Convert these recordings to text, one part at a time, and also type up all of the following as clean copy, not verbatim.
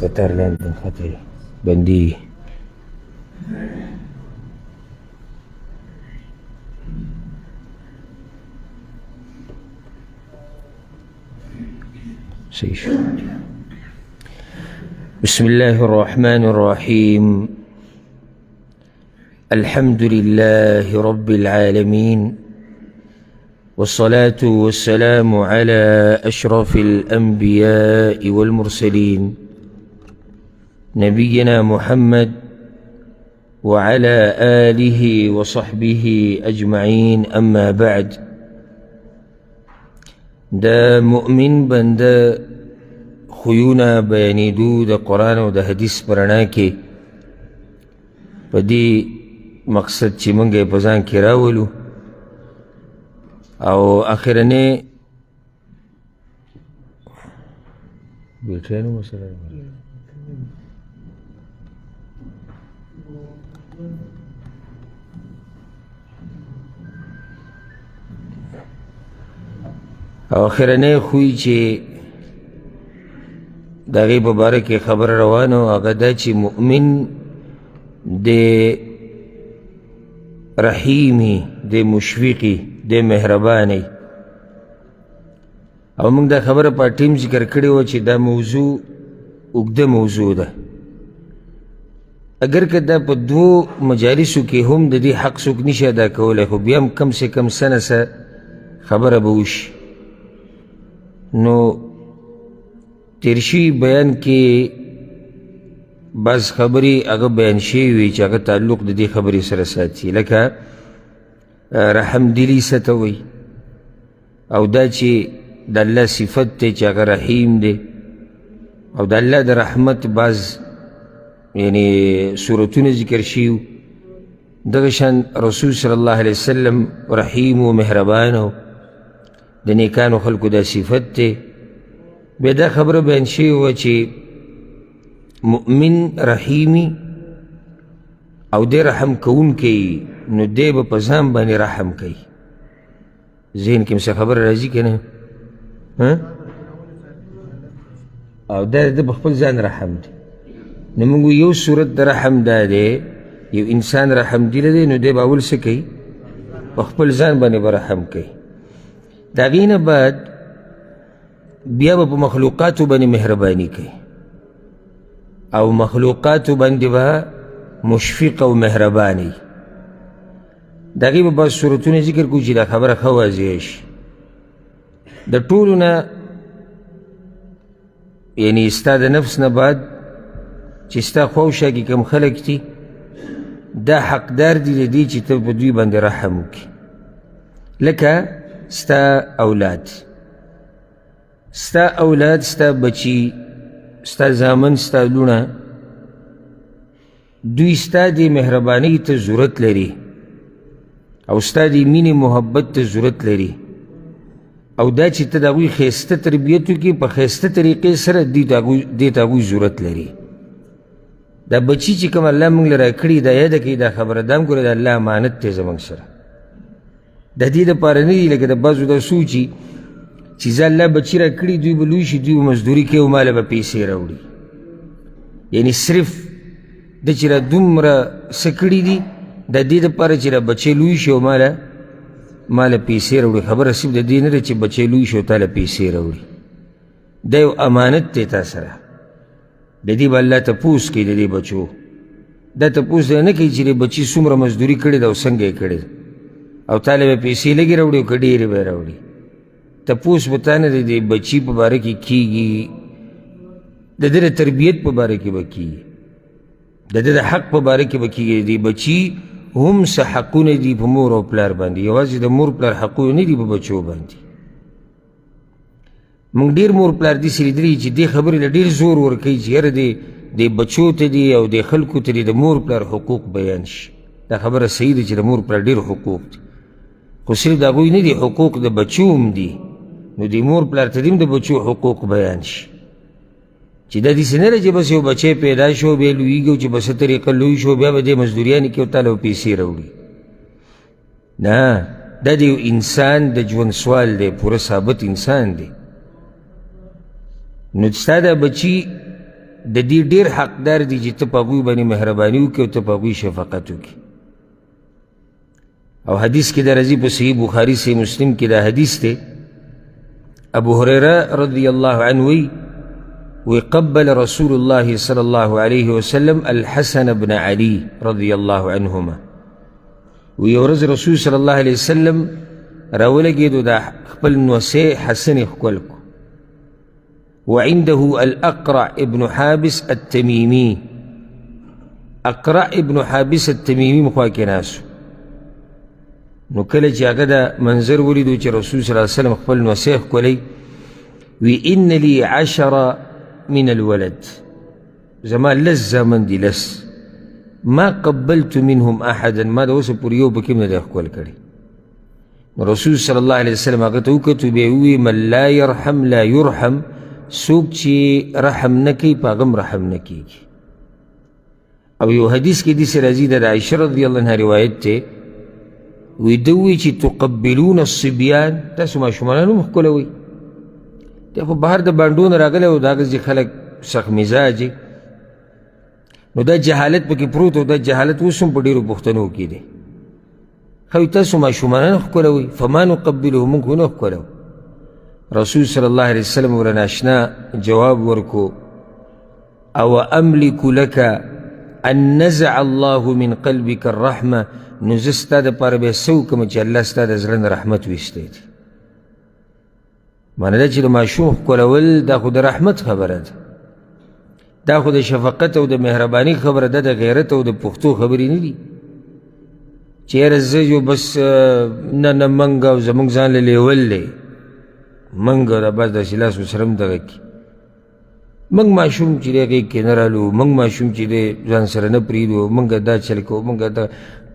د تار لاندې نښتی بندي. صحیح شو. بسم الله الرحمن الرحيم. الحمد لله رب العالمين، والصلاة والسلام على أشرف الأنبياء والمرسلين، نبينا محمد وعلى آله وصحبه أجمعين، أما بعد. د مؤمن بنده خویونه بیانېدو د قرآن او د حدیث په رڼا کې، په دې مقصد چې موږ یې په ځان کې راولو. او اخرنی بیټرۍ نو مسله او اخرنی خوی چې د هغې په باره کې خبره روانه وه، هغه دا چې مؤمن د رحیمي، د مشفقي، د مهرباني. او موږ دا خبره په ټیم ذکر کړې وه چې دا موضوع اوږده موضوع ده. اگر که دا په دوو مجالسو کې هم د دې حق څوک نشي ادا کولی، خو بیا هم کم سه کم څه نه څه خبره به وشي. نو تېر شوي بیان کې بعض خبرې هغه بیان شوي وي چې هغه تعلق د دې خبرې سره ساتي، لکه رحمدلي څه ته وایي، او دا چې د الله صفت دی چې هغه رحیم دی، او د الله د رحمت بعض یعنی صورتونه ذکر شوي. دغه شان رسول صلی الله علیه وسلم رحیم و مهربان و د نیکانو خلکو دا صفت دی. بیا دا خبره بیان شوې وه چې مؤمن رحیمي او دی رحم کوونکی، نو دی به په ځان باندې رحم کوي. ذهن کې مې څه خبره راځي که نه؟ او دا د په خپل ځان رحم دی. نو موږ یو صورت د رحم دا دی، یو انسان رحم دی دی، نو دی به اول څه کوي؟ په خپل ځان باندې به رحم کوي. د هغې نه بعد بیا به په مخلوقاتو باندې مهرباني کوي، او مخلوقاتو باندې به مشفق او مهرباني. د هغې به بعض صورتونه ذکر کړو چې دا خبره ښه واضح شي. د ټولو نه یعنی ستا د نفس نه بعد چې ستا خواوشا کې کوم خلک دي، دا حقدار دي د دې چې ته په دوی باندې رحم وکړي، لکه ستا اولاد، ستا اولاد، ستا بچي، ستا زامن، ستا لوڼه، دوی ستا دې مهربانۍ ته ضرورت لري او ستا دې مینې محبت ته ضرورت لري. او دا چې ته د هغوی ښایسته تربیت وکړي په ښایسته طریقې سره، دې ته هغوی ضرورت لري. دا بچي چې کوم الله موږ له راکړي، دا یاده کړي دا خبره، دا هم ګوره د الله امانت دی زموږ سره. د دې دپاره نه دي لکه د بعضو دا سوچي چې زه الله بچي راکړي، دوی به لوی شي، دوی به مزدوري کوي او ماله به پیسې راوړي. یعنی صرف د چې را دومره څه کړي دي د دې دپاره چې را بچی لوی شي او ماله پیسې راوړي. خبره صرف د دې نه ده چې بچی لوی شي او تاله پیسې راوړي. دا یو امانت دی تا سره، د دې به الله تپوس کوي. د دې بچو دا تپوس دی نه کوي چې د بچي څومره مزدوري کړې ده او څنګه یې کړې ده او تا له به پیسې لږې راوړي او که ډېرې به یې راوړي. تپوس به تا نه د دې بچي په باره کې کېږي، د ده د تربیت په باره کې به کېږي، د ده د حق په باره کې به کېږي. د دې بچي هم څه حقونه دي په مور او پلار باندې، یوازې د مور پلار حقونه نه دي په بچو باندې. موږ ډېر مور پلار داسې لیدلي چې دې خبرې له ډېر زور ورکوي چې یاره دې بچو ته دي او دې خلکو ته دي د مور پلار حقوق بیان شي. دا خبره صحیح ده چې د مور پلار ډېر حقوق دي، خو صرف د هغوی نه دي، حقوق د بچو هم دي. نو د مور پلار ته دې هم د بچو حقوق بیان شي، چې دا داسې نه ده چې بس یو بچی پیدا شو بیا لویږي او چې په څه طریقه لوی شو بیا به دې مزدوریانې کوي او تا له پیسې راوړي. نه، دا د یو انسان د ژوند سوال دی، پوره ثابت انسان دی. نو ستا دا بچي د دې ډېر حقدار دي چې ته په هغوی باندې مهرباني وکړې او ته په هغوی شفقت وکړې. او حدیث کې دا راځي په صحیح بخاري صحیح مسلم کې دا حدیث دی، ابو هريره رضی الله عنه وی وقبل رسول الله صلى الله عليه وسلم الحسن بن علي رضي الله عنهما. ویو ورځ رسول صلی الله علیه وسلم راولګېدو دا خپل نوسې حسن یې ښکل کړو. وعنده الأقرع ابن حابس التميمي، اقرع ابن حابس التميمي مخوا کې ناست. نو کله چې هغه دا منظر ولیدو چې رسول صلی الله علیه وسلم خپل نوسې ښکلی، وی ان لي 10 من الولد، زما لس زامن دي لس، ما قبلت منهم احدا، ما د اوسه پورې یو پکې هم نه دی ښکل کړی. رسول صلی الله علیه وسلم هغه ته وکتو، بیا یې وویل من لا یرحم لا یرحم، څوک چې رحم نه کوي په هغه هم رحم نه کېږي. او یو حدیث کې داسې راځي، د عایشه رضی الله عنها روایت دی، وی ده ووایي چې تقبلون الصبیان، تاسو ماشومان هم ښکلوئ، دی خو بهر د بانډو نه راغلی او د هغه ځای خلک سخت مزاج، نو دا جهالت پکې پروت او دا جهالت اوس هم په ډېرو پښتنو کې دی. ښه تاسو ماشومان ښکلوئ، فما نقبله، موږ خو نه ښکلو. رسول صلی الله علیه وسلم ورله ناشنا جواب ورکو، او املک لك ان نزع الله من قلبك الرحمه، نو زه ستا دپاره بیا څه وکړم چې الله ستا د زړه نه رحمت ویستی دی. معنی دا چې د ماشوم ښکلول دا خو د رحمت خبره ده، دا خو د شفقت او د مهرباني خبره ده، د غیرت او د پښتو خبرې نه دي چې یاره زه یو بس نه نه منګه او زموږ ځان له لیول دی منګه دا بس داسې لاس ورسره هم دغه کړي. موږ ماشوم چې دی غېږ کې نه رالو، موږ ماشوم چې دی ځان سره نه پرېږدو، موږ دا چل کوو، موږ دا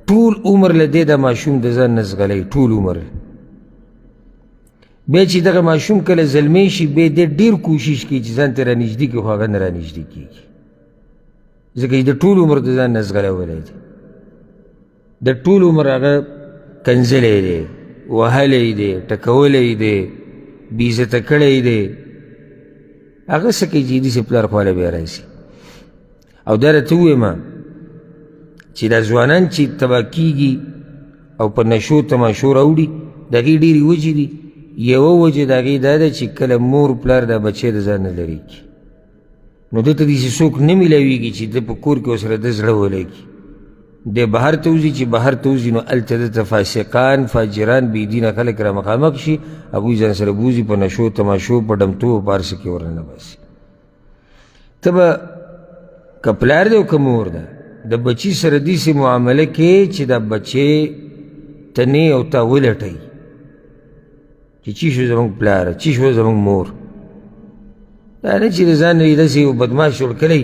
ټول عمر له دې دا ماشوم د ځان نه ځغلی ټول عمر. بیا چې دغه ماشوم کله زلمی شي، بیا دی ډېر کوشش کوي چې ځان ته رانږدې کړي، خو هغه نه رانږدې کېږي، ځکه چې د ټول عمر د ځان نه ځغلولی دی، د ټول عمر هغه کنځلی دی، وهلی دی، ټکولی دی، بېعزته کړی دی. هغه څه کوي چې داسې پلار خواله بیا راشي. او دا راته ووایم چې دا ځوانان چې تباه کېږي او په نشو تماشو راوړي، د هغې ډېرې وجې دي. یوه وجه د هغې دا ده چې کله مور پلار دا بچی د ځان نه لرې کړي، نو ده ته داسې څوک نه میلاویږي چې ده په کور کې ورسره د زړه ولګي. دی بهر ته وځي، چې بهر ته وځي نو هلته ده ته فاسقان، فاجران، بېدینه خلک را مخامخ شي، هغوی ځان سره بوځي په نشو تماشو، په ډمتو او په هر څه کې ورننه باسي. ته به که پلار دی او که مور ده، د بچي سره داسې معامله کې چې دا بچی ته نه او تا ولټوي چې چی شو زموږ پلار، چی شو زموږ مور. دا نه چې د ځان نه یې داسې یو بدماش جوړ کړی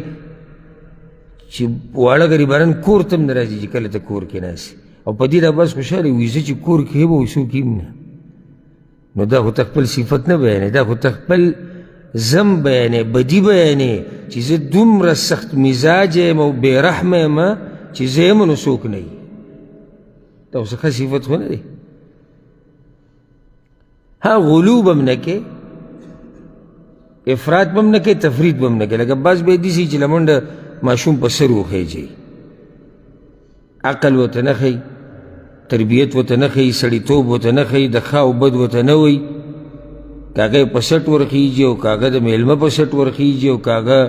چې واړه غریبانان کور ته هم نه راځي چې کله ته کور کې ناست او په دې دا بس خوشحاله وي، زه چې کور کې یم او څوک یم نه. نو دا خو ته خپل صفت نه بیانې، دا خو ته خپل ذم بیانې، بدي بیانې چې زه دومره سخت مزاج یم او بې رحمه یم چې زه یم نو څوک نه وي. دا خو څه ښه صفت خو نه دی. ها غلو به هم نه کې، افراط به هم نه کې، تفرید به هم نه کې. لکه بعض به داسې چې له منډه ماشوم په سر وخېږي، عقل ورته نه ښیي، تربیت ورته نه ښیي، سړیتوب ورته نه ښیي، د ښه او بد ورته نه وایي. که هغه یې په سټ ورخېږي او که هغه د مېلمه په سټ ورخېږي او که هغه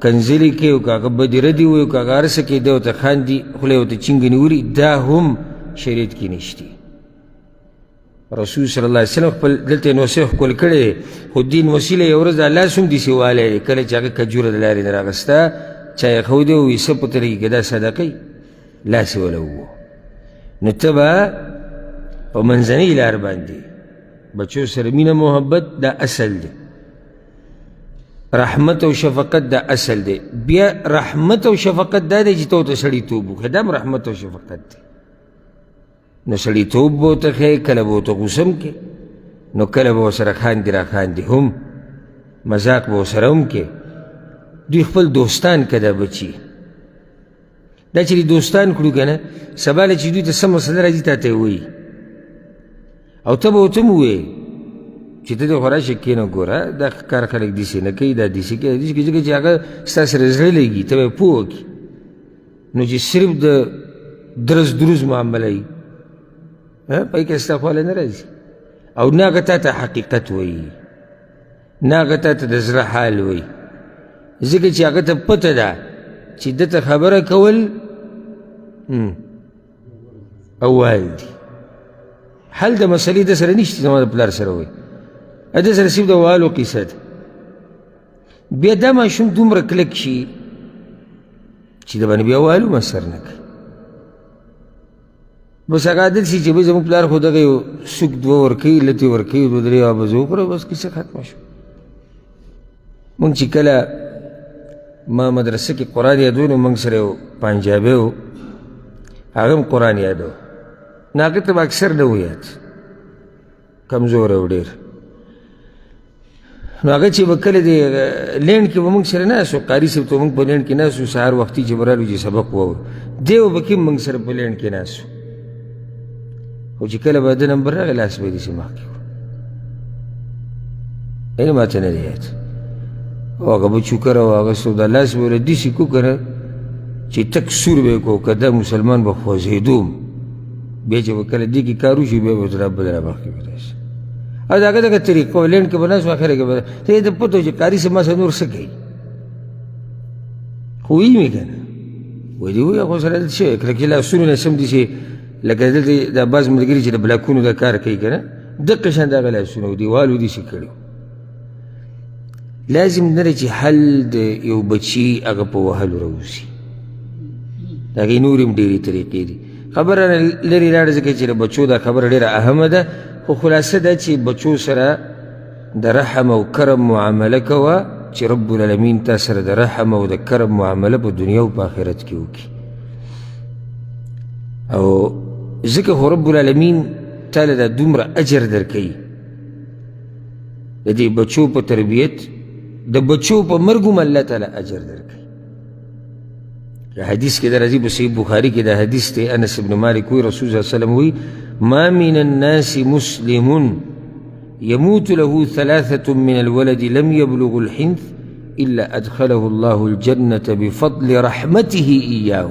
کنځلې کوي او که هغه بدې ردې وایي او که هغه هر څه کوي، دی ورته خاندي، خوله یې ورته چینګه نیولي، دا هم شریعت کې نشتي. رسول صلی الله علیه وسلم خپل دلته یې نوسې ښکل کړی دی، خو دې نوسې له یو ورځ دا لاس هم داسې والی دی، کله چې هغه کجوره د لارې نه راغسته، چا یې ښودی وایي څه پته لګي که دا صدقه وي، لاس یې وله ووهو. نو ته به په منځنۍ لار باندې بچو سره مینه محبت دا اصل دی، رحمت او شفقت دا اصل دی. بیا رحمت او شفقت دا دی چې ته ورته سړیتوب وکړې، دا هم رحمت او شفقت دی. نو سړیتوب به ورته ښیې، کله به ورته غوسه هم کې، نو کله به ورسره خاندي را خاندي هم، مذاق به ورسره هم کې. دوی خپل دوستان که دا بچي، دا چې دوستان کړو که نه، سبا له چې دوی ته څه مسله راځي تا ته یې وایي او ته به ورته هم ووایې. چې ته دې خو راشه کښېنه ګوره دا کار خلک داسې نه کوي، دا داسې کوي، داسې کوي، ځکه چې هغه ستا سره زړه لګي، ته به یې پوه کړي. نو چې صرف د درز دروز معامله وي، په هغې کې ستا خواله نه راځي، او نه هغه تا ته حقیقت وایي، نه هغه تا ته د زړه حال وایي، ځکه چې هغه ته پته ده چې ده ته خبره کول اول دي. حل د مسئلې ده سره نشته، زما د پلار سره وایي، ده سره صرف د والو قصه ده. بیا دا ماشوم دومره کلک شي چې د باندې بیا والو هم اثر نه کوي. بس هغه عادت شي چې بس زموږ پلار خو دغه یو سوک دوه ورکوي، لتې ورکوي، دوه درې به زه وخورم، بس کیسه ختمه شوه. موږ چې کله ما مدرسه کې قرآن یادو، نو موږ سره یو پنجابی و، هغه هم قرآن یادو، نو هغه ته به اکثر نه و یاد، کمزوری و ډېر. نو هغه چې به کله دې لینډ کې به موږ سره ناست وو، قاري صاحب ته موږ په لینډ کې ناست وو، سهار وختي چې به رالو چې سبق واورو، دی به پکې موږ سره په لینډ کې ناست وو. خو چې کله به د نمبر راغی، لاس به یې داسې مخکې کړو، یعنې ما ته نه دی یاد. او هغه به چوکه راواخیستو، دا لاس به یې داسې کړو که نه چې تک سور به یې کړو، که دا مسلمان به خوځېدو. بیا چې به کله دې کې کار وشي، بیا به تر بل را مخکې کړو داسې. او د هغه دغه طریقه وه، لنډ کې به ناست وو، اخره کې به ته یې ته پته وه چې قاري صاحب ما سره نور څه کوي، خو وایي مې که نه، وایي دې وایي خو سره داسې شوی، کله چې لاسونه نه سم دي چې لکه دلته دا بعض ملګري چې د بلاکونو دا کار کوي که نه، دقه شان د هغه لاسونه و دیوال و داسې کړي. لازم نه دی چې حل د یو بچي هغه په وهلو راوځي، د هغې نورې هم ډېرې طریقې دي. خبره لرې لاړه ځکه چې د بچو دا خبره ډېره اهمه ده، خو خلاصه ده چې بچو سره د رحم او کرم معامله کوه چې رب العالمین تا سره د رحم او د کرم معامله په دنیا او په آخرت کې وکړي. او ځکه خو رب العالمین تا له دا دومره اجر درکوي د دې بچو په تربیت، د بچو په مرګ هم الله تعالی اجر درکوي. حدیث کې د راځي په صحیح بخاري کې دا حدیث دی، انس بن مالک وایي رسول صلی الله علیه وسلم وایي ما من الناس مسلم يموت له ثلاثة من الولد لم يبلغ الحنث إلا أدخله الله الجنة بفضل رحمته إياه.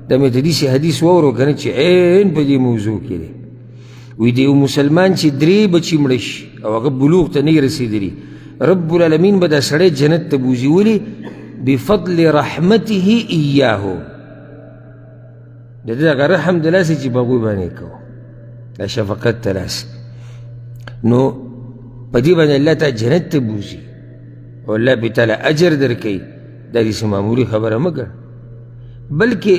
دا مې ته داسې حدیث واورو که نه چې عین په دې موضوع کې دی. وایي د یو مسلمان چې درې بچي مړه شي او هغه بلوغ ته نه رسېدلي، رب العالمین به دا سړی جنت ته بوځي. ولې؟ بفضل رحمته ایاه، د ده دغه رحم د لاسه چې په هغوی باندې کوو، دا شفقت د لاسه، نو په دې باندې الله تا جنت ته بوځي او الله پې تعالی اجر درکوي. دا داسې معمولي خبره مه ګڼه، بلکې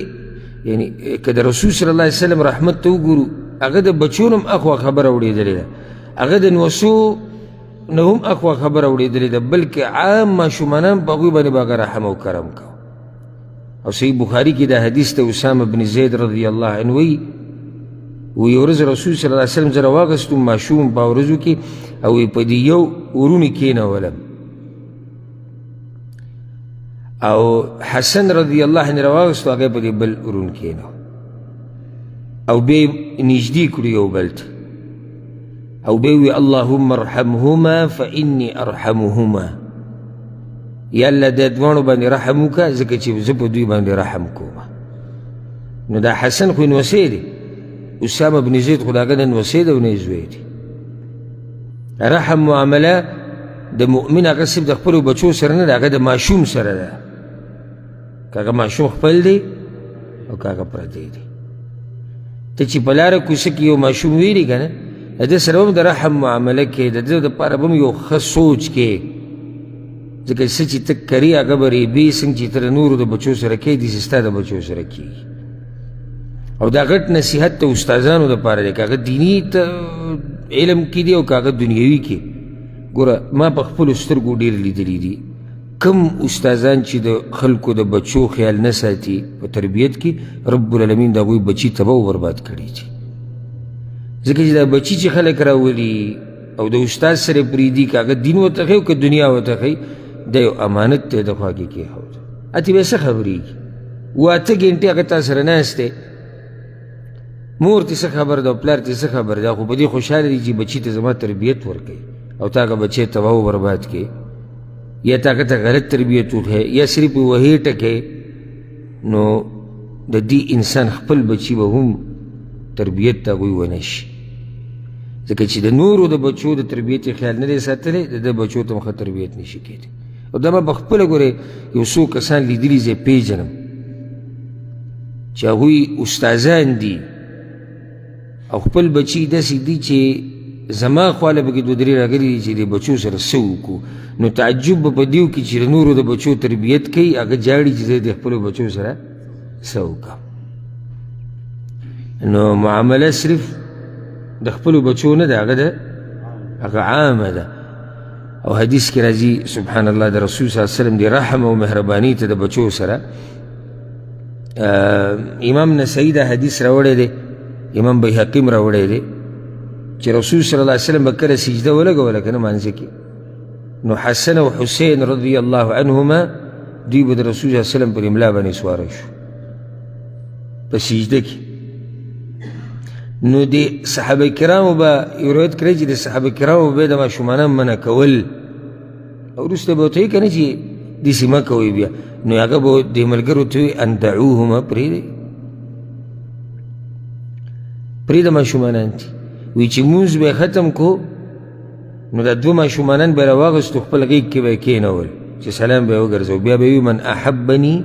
یعنی که د رسول صلی الله علیه وسلم رحمت ته وګورو، هغه د بچو نه هم اخوا خبره اورېدلې ده، هغه د نوسو نه هم اخوا خبره اورېدلې ده، بلکې عام ماشومان هم په هغوی باندې به هغه رحم او کرم کوه. او صحیح بخاري کې دا حدیث ته اسامه بن زید رضی الله عنه وایي، وایي یو ورځ رسول صلی الله علیه وسلم زه راواخیستم ماشوم په ورځو کې، او وایي په دې یو ورونې کښېنولم، او حسن رضی الله عنه راواخیستو، هغه په دې بل ورون کښېنو، او بیا یې نږدې کړو یو بل ته، او بیا وی اللهم ارحمهما فإني ارحمهما، یا الله د دواړو باندې رحم وکړه ځکه چې زه په دوی باندې رحم کوم. نو دا حسن خو یې نوسی دی، اسامه بن زید خو د هغه نه نوسی دی او نه یې زوی دی. رحم معامله د مؤمن هغه صرف د خپلو بچو سره نه ده، هغه د ماشوم سره ده، که هغه ماشوم خپل دی او که هغه پردی دی. ته چې په لاره کوڅه کې یو ماشوم ویري که نه، د ده سره هم د رحم معامله کې، د ده دپاره به هم یو ښه سوچ کې، ځکه څه چې ته کري هغه به ریبې، څنګه چې ته د نورو د بچو سره کوې داسې ستا د بچو سره کېږي. او دا غټ نصیحت ته استادانو دپاره دی، که هغه دیني علم کې دی او که هغه دنیوي کې. ګوره ما په خپلو سترګو ډېر لیدلي دي کم استادان چې د خلکو د بچو خیال نه ساتي په تربیت کې، رب العالمین د هغوی بچي تباه او برباد کړي دي. ځکه چې دا بچي چې خلک راولي او د استاد سره پرېږدي، که هغه دین ورته ښیي او که دنیا ورته ښیي، دا یو امانت دی د خوا کې کېښود. اتې بیا څه خبرېږي؟ اووه اته ګنټې هغه تا سره ناست دی، مور ته څه خبر ده او پلار ته څه خبر ده، خو په دې خوشحاله دي چې بچي ته زما تربیت ورکوي. او تا هغه بچی تباه و برباد کړې، یا ته هغه ته غلط تربیت وښیې، یا صرف یې وهې ټکې، نو د دې انسان خپل بچي به هم تربیت د هغوی ونه شي، ځکه چې د نورو د بچو د تربیت یې خیال نه دی ساتلی، د ده بچو ته هم ښه تربیت نه شي کېدی. او دا ما په خپله ګورې یو څو کسان لیدلي، زه یې پېژنم چې هغوی استادان دي او خپل بچي داسې دي چې زما خواله پکې دوه درې راغلي دي چې د بچو سره څه وکړو. نو تعجب به په دې وکړي چې د نورو د بچو تربیت کوي، هغه جاړي چې زه د خپلو بچو سره څه وکړم. نو معامله صرف د خپلو بچو نه ده، هغه ده هغه عامه ده. او حدیث کې راځي سبحان الله، د رسول صلی الله علیه وسلم د رحم او مهرباني ته د بچو سره امام نسائی دا حدیث راوړی دی، امام بیهقي هم راوړی دی چې رسول صلی الله علیه وسلم به کله سجده ولګوله که نه مانځه کې، نو حسن او حسین رضی الله عنهما دوی به د رسول صلی الله علیه وسلم پر املا باندې سواره شو په سجده کې. نو د صحابه کرامو به یو روایت کړی چې د صحابه کرامو به د ماشومانو منع کول، او وروسته به ورته وایي که نه چې داسې مه کوئ بیا، نو هغه به د ملګرو ته وایي ان دعوهما، پرېږدئ پرېږده ماشومانان دي. وایي چې لمونځ به یې ختم کړو، نو دا دوه ماشومانان به یې راواغستو خپل غېږ کې به یې کښېنول چې سلام به یې وګرځوو، بیا به یې وایي من احبني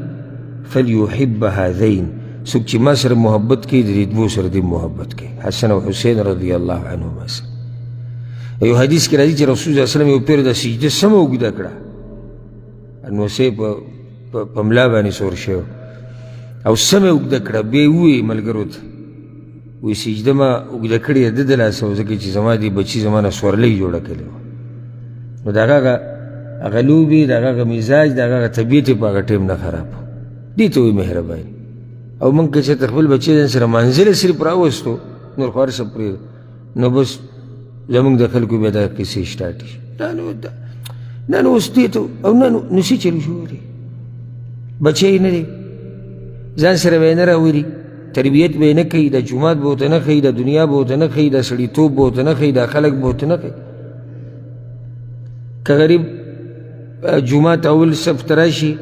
فلیحب هذین، څوک چې ما سره محبت کوي د دې دوو سره دې محبت کوي، حسن او حسین رضی الله عنهما سره. یو حدیث کې راځي چې رسول صلی الله علیه وسلم یو پیر د سجده سمه اوږده کړه، نو سې په ملا باندې سور شوی او سمه اوږده کړه، بیا یې وویل ملګرو ته، وایي سجده ما اوږده کړې ده د لاسه، ځکه چې زما دې بچي زما نه سورلۍ جوړه کړې وه. نو د هغه هغه لوبې، د هغه هغه مزاج، د هغه هغه طبیعت یې په هغه ټایم نه خراب و. دې ته وایي مهرباني. او موږ که چېرته خپل بچی ځان سره منزله صرف راوستو، نور خو هر څه پرېږده، نو بس زموږ د خلکو بیا دا قصې سټارټ شي، دا نو دا نه نو اوس دې ته او نه نو نو څه چل شو دی، بچی یې نه دی، ځان سره به یې نه راولي، تربیت به یې نه کوي، د جومات به ورته نه ښیي، د دنیا به ورته نه ښیي، د سړیتوب به ورته نه ښیي، د خلک به ورته نه ښیي. که غریب جومات اول صف ته راشي،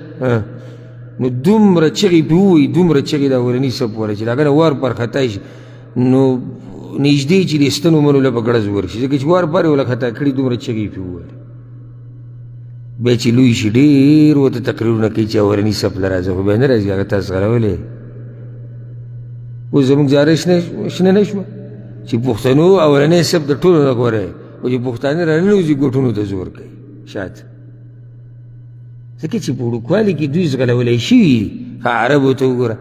نو دومره چغې پرې ووایي، دومره چغې د اولني صف والا چې د هغه نه وار پر خطا شي، نو نږدې چې د ستنو منو له به ګړز ورشي، ځکه چې وار پر یې ورله خطا کړي، دومره چغې یې پرې وویلې. بیا چې لوی شي ډېر ورته تقریرونه کوي چې اولني صف له راځه، خو بیا نه راځي، هغه تاسو ځغلولی. اوس زموږ زاره شنه نه شوه چې پښتنو اولنی صف د ټولو نه غوره، خو چې پښتانه راننوځي ګوټونو ته زور کوي شاته، ځکه چې په وړوکوالي کې دوی ځغلولی شوي دي. ښه عربو ته وګوره،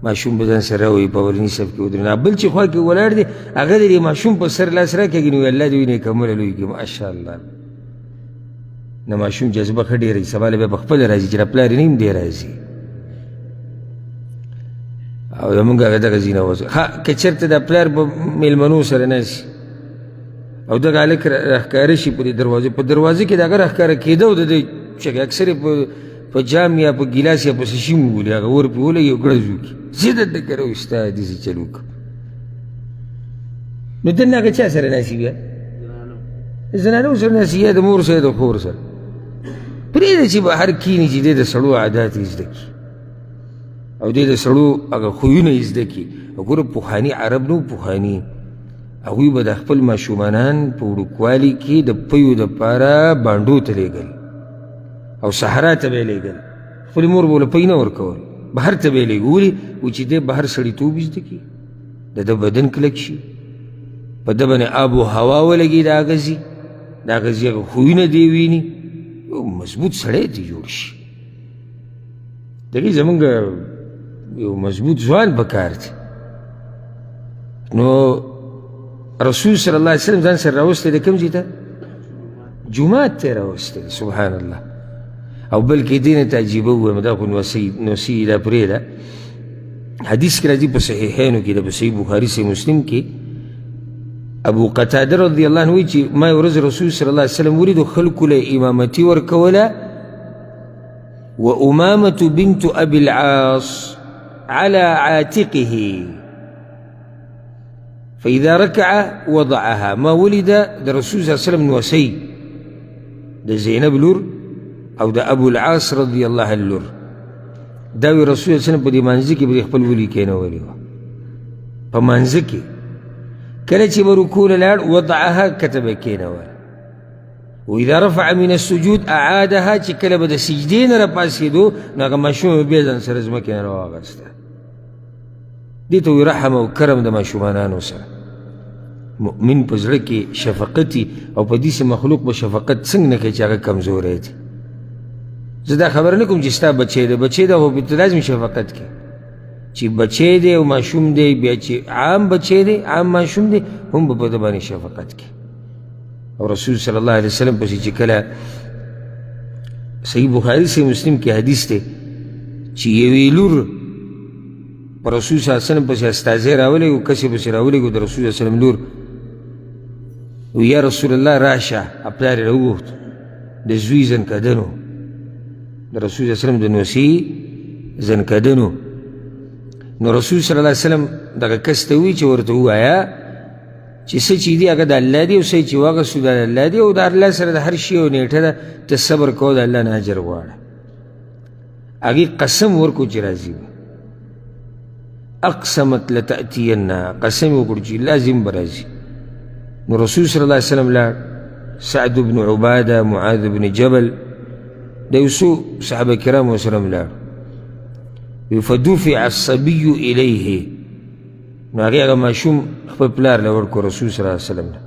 ماشوم به ځان سره راوړي په اولني صف کې ودرېږي، بل چې خوا کې ولاړ دی هغه د دې ماشوم په سر لاس راکاږي، نو الله دې ویني کومله لوی کړي ماشاءالله. د ماشوم جذبه ښه ډېره وي، سبا له بیا په خپله راځي چې را پلار یې نه یم دی راځي، او زمونږ هغه دغه ځینه وځي. ښه که چېرته د پلار په میلمنو سره نه شي او دغه هلک راښکاره شي په دې دروازې، په دروازه کې د هغه راښکاره کېده او د دې چغې اکثر یې په جام یا په ګیلاس یا په څه شي وولي، هغه ور پرې ولګي او ګړز وکړي، زه درته کره استاد داسې چل وکړم. نو دننه هغه چا سره ناست بیا؟ زنانو سره ناست یا د مور سره د خور سره. پرېږده چې بهر کښېني چې دی د سړو عادات یې زده کړي او دی د سړو هغه خویونه یې زده کړي. وګوره پخواني عرب نو پخواني هغوی به د خپل ماشومانان په وړوکوالي کې د پیو دپاره بانډو ته لېږل او صحرا ته به یې لېږل، خپلې مور به ورله پی نه ورکول، بهر ته به یې لېږل. ولې؟ و چې دی بهر سړیتوب زده کړي، د ده بدن کلک شي، په ده باندې آب و هوا ولګي، د هغه ځي د هغه ځي هغه خویونه دی ویني، یو مضبوط سړی ترې جوړ شي. دغې زمونږ یو مضبوط ځوان په کار دی. نو رسول صلی الله علیه وسلم ځان سره راوستی دی کوم ځای ته؟ جومات ته یې راوستی دی. سبحان الله. او بلکې دې نه ته عجیبه ووایم، دا خو نوسي دا پرېږده، حدیث کې راځي په صحیحینو کې ده، په صحیح بخاري صحیح مسلم کې، ابو قتاده رضی الله عنه وایي چې ما یو ورځ رسول صلی الله علیه وسلم ولیدو، خلکو له امامتي ورکوله، و امامة بنت ابي العاص على عاتقه. فاذا رکع وضعها. ما ولیده د رسول صلی الله علیه وسلم نوسی، د زینب لور او د ابو العاص رضی الله عنه لور، دا وی رسول الله صلی الله علیه وسلم په دې مانځه کې به خپل ولي کېنولې وه. په مانځه کې کله چې به رکوع له لاړ وضعها، کته به کېنوله. واذا رفع من السجود اعادها، چې کله به د سجدې نه راپاڅېدو نو هغه ماشوم به بیا ځان سره ځمکې نه راواغسته. دې ته وایي رحم او کرم د ماشومانانو سره. مؤمن په زړه کې شفقت او په داسې مخلوق به شفقت څنګه نه کوي چې هغه کمزوری دی. زه دا خبره نه کوم چې ستا بچی دی، بچی دی خو په لازم شفقت کوي چې بچی دی او ماشوم دی، بیا چې عام بچی دی، عام ماشوم دی، هم به په ده باندې شفقت کوي. او رسول صلی الله علیه وسلم پسې چې کله صحیح بخاري صحیح مسلم کې حدیث دی چې یوې لور په رسول صلی الله علیه وسلم پسې استازی راولېږو، کس یې پسې راولېږو، د رسول صلی الله علیه وسلم لور وی یا رسول الله راشه، پلار یې راوغوښت، د زوی ځنکدنو، د رسول صلی الله علیه وسلم د نوسي ځنکدنو. نو رسول صلی الله علیه وسلم دغه کس ته ووایي چې ورته ووایه چې څه چې دي هغه د الله دي، او څه چې واغستو د الله دي، او د الله سره د هر شي یو نیټه ده، ته صبر کوه، د الله نه اجر غواړه. هغې قسم ورکړو چې راځي به، اقسمت لتأتینها، قسم یې وکړو چې لازم به راځي. نو رسول صلی الله علیه وسلم لاړ، سعد بن عباده، معاذ بن جبل، د یو څو صحابه کرامو سره هم لاړ. فدفع الصبي الیه، نو هغې هغه ماشوم خپل پلار له ورکړو رسول صلی الله علیه وسلم له،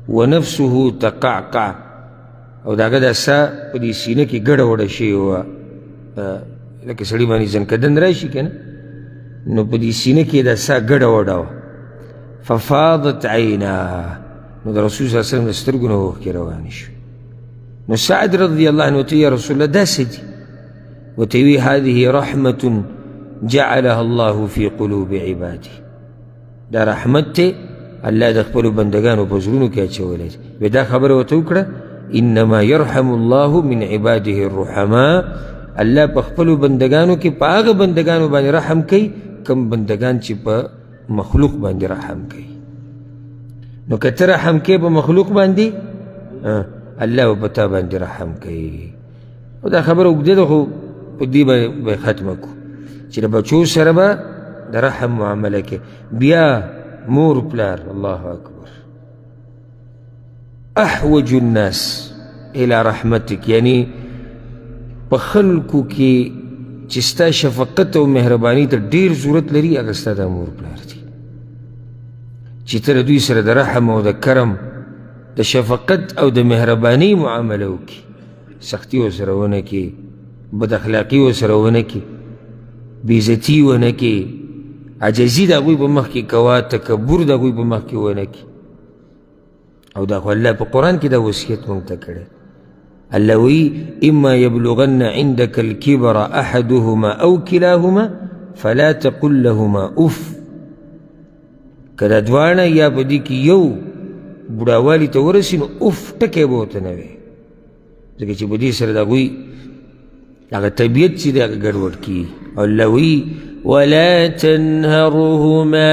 ونفسه تقعقع، او د هغه دا ساه په دې سینه کې ګډه وډه شوې وه، لکه سړي باندې ځنکدن راشي که نه، نو په دې سینه کې دا ساه ګډه وډه وه. ففاضت عیناه، نو د رسول صلی الله علیه وسلم د سترګو نه اوښکې روانې شوې. نو سعد رضی الله عنه ورته یا رسول الله دا څه دي؟ ورته وی هذه رحمة جعلها الله في قلوب عباده، دا رحمت دی الله د خپلو بندګانو په زړونو کې اچولی دی. بیا دا خبره ورته وکړه انما يرحم الله من عباده الرحماء، الله په خپلو بندګانو کې په هغه بندګانو باندې رحم کوي کوم بندګان چې په مخلوق باندې رحم کوي. نو که ته رحم کوې په مخلوق باندې، الله به په تا باندې رحم کوي. او دا خبره اوږده ده، خو په دې به ختمه کړو چې د بچو سره به د رحم معامله کوي. بیا مور پلار، الله اکبر، احوج الناس الى رحمتک، یعنی په خلکو کې چې ستا شفقت او مهرباني ته ډېر ضرورت لري هغه ستا د مور پلار دي، چې ته له دوی سره د رحم او د کرم، د شفقت او د مهرباني معامله وکړي، سختی ورسره ونه کړي، بد اخلاقي ورسره ونه کړي، بېعزتي ونه کړي، عاجزي د هغوی په مخ کې کوه، تکبر د هغوی په مخ کې ونه کړي. او دا خو الله په قرآن کې دا وصیت موږ ته کړی. الله وی اما یبلغن عندك الكبر احدهما او كلاهما فلا تقل لهما اف. که دا دواړه یا په دې کې یو بوډاوالي ته ورسي نو اف ټکی به ورته نه وي، ځکه چې په دې سره د هغوی هغه طبیعت چې دی هغه ګډوډ کېږي. الله وایي ولا تنهرهما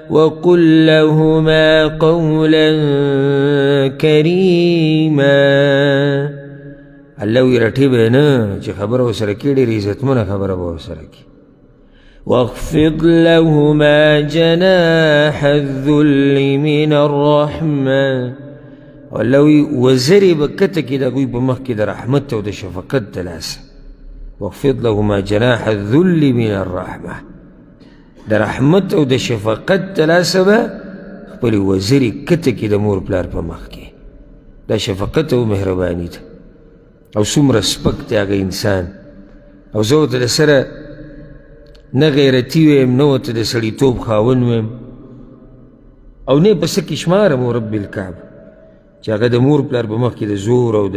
وقل لهما قولا کریما. الله وایي رټې به یې نه چې خبره ورسره کړې، ډېره عزتمنه خبره به ورسره کړي. واخفض لهما جناح الذل من الرحمة. الله وایي وزرې به کته کې د هغوی په مخ کې د رحمت او د شفقت د لاسه. واخفض لهما جناح الذل من الرحمة، د رحمت او د شفقت د لاسه به خپلې وزرې کته کې د مور پلار په مخ کې. دا شفقت او مهرباني ده. او څومره سپک دی هغه انسان. او زه ورته د سره نه غیرتي ویم، نه ورته د سړیتوب خاوند ویم، او نه په څه کې شمارم ورب الکعبه چې هغه د مور پلار په مخ کې د زور او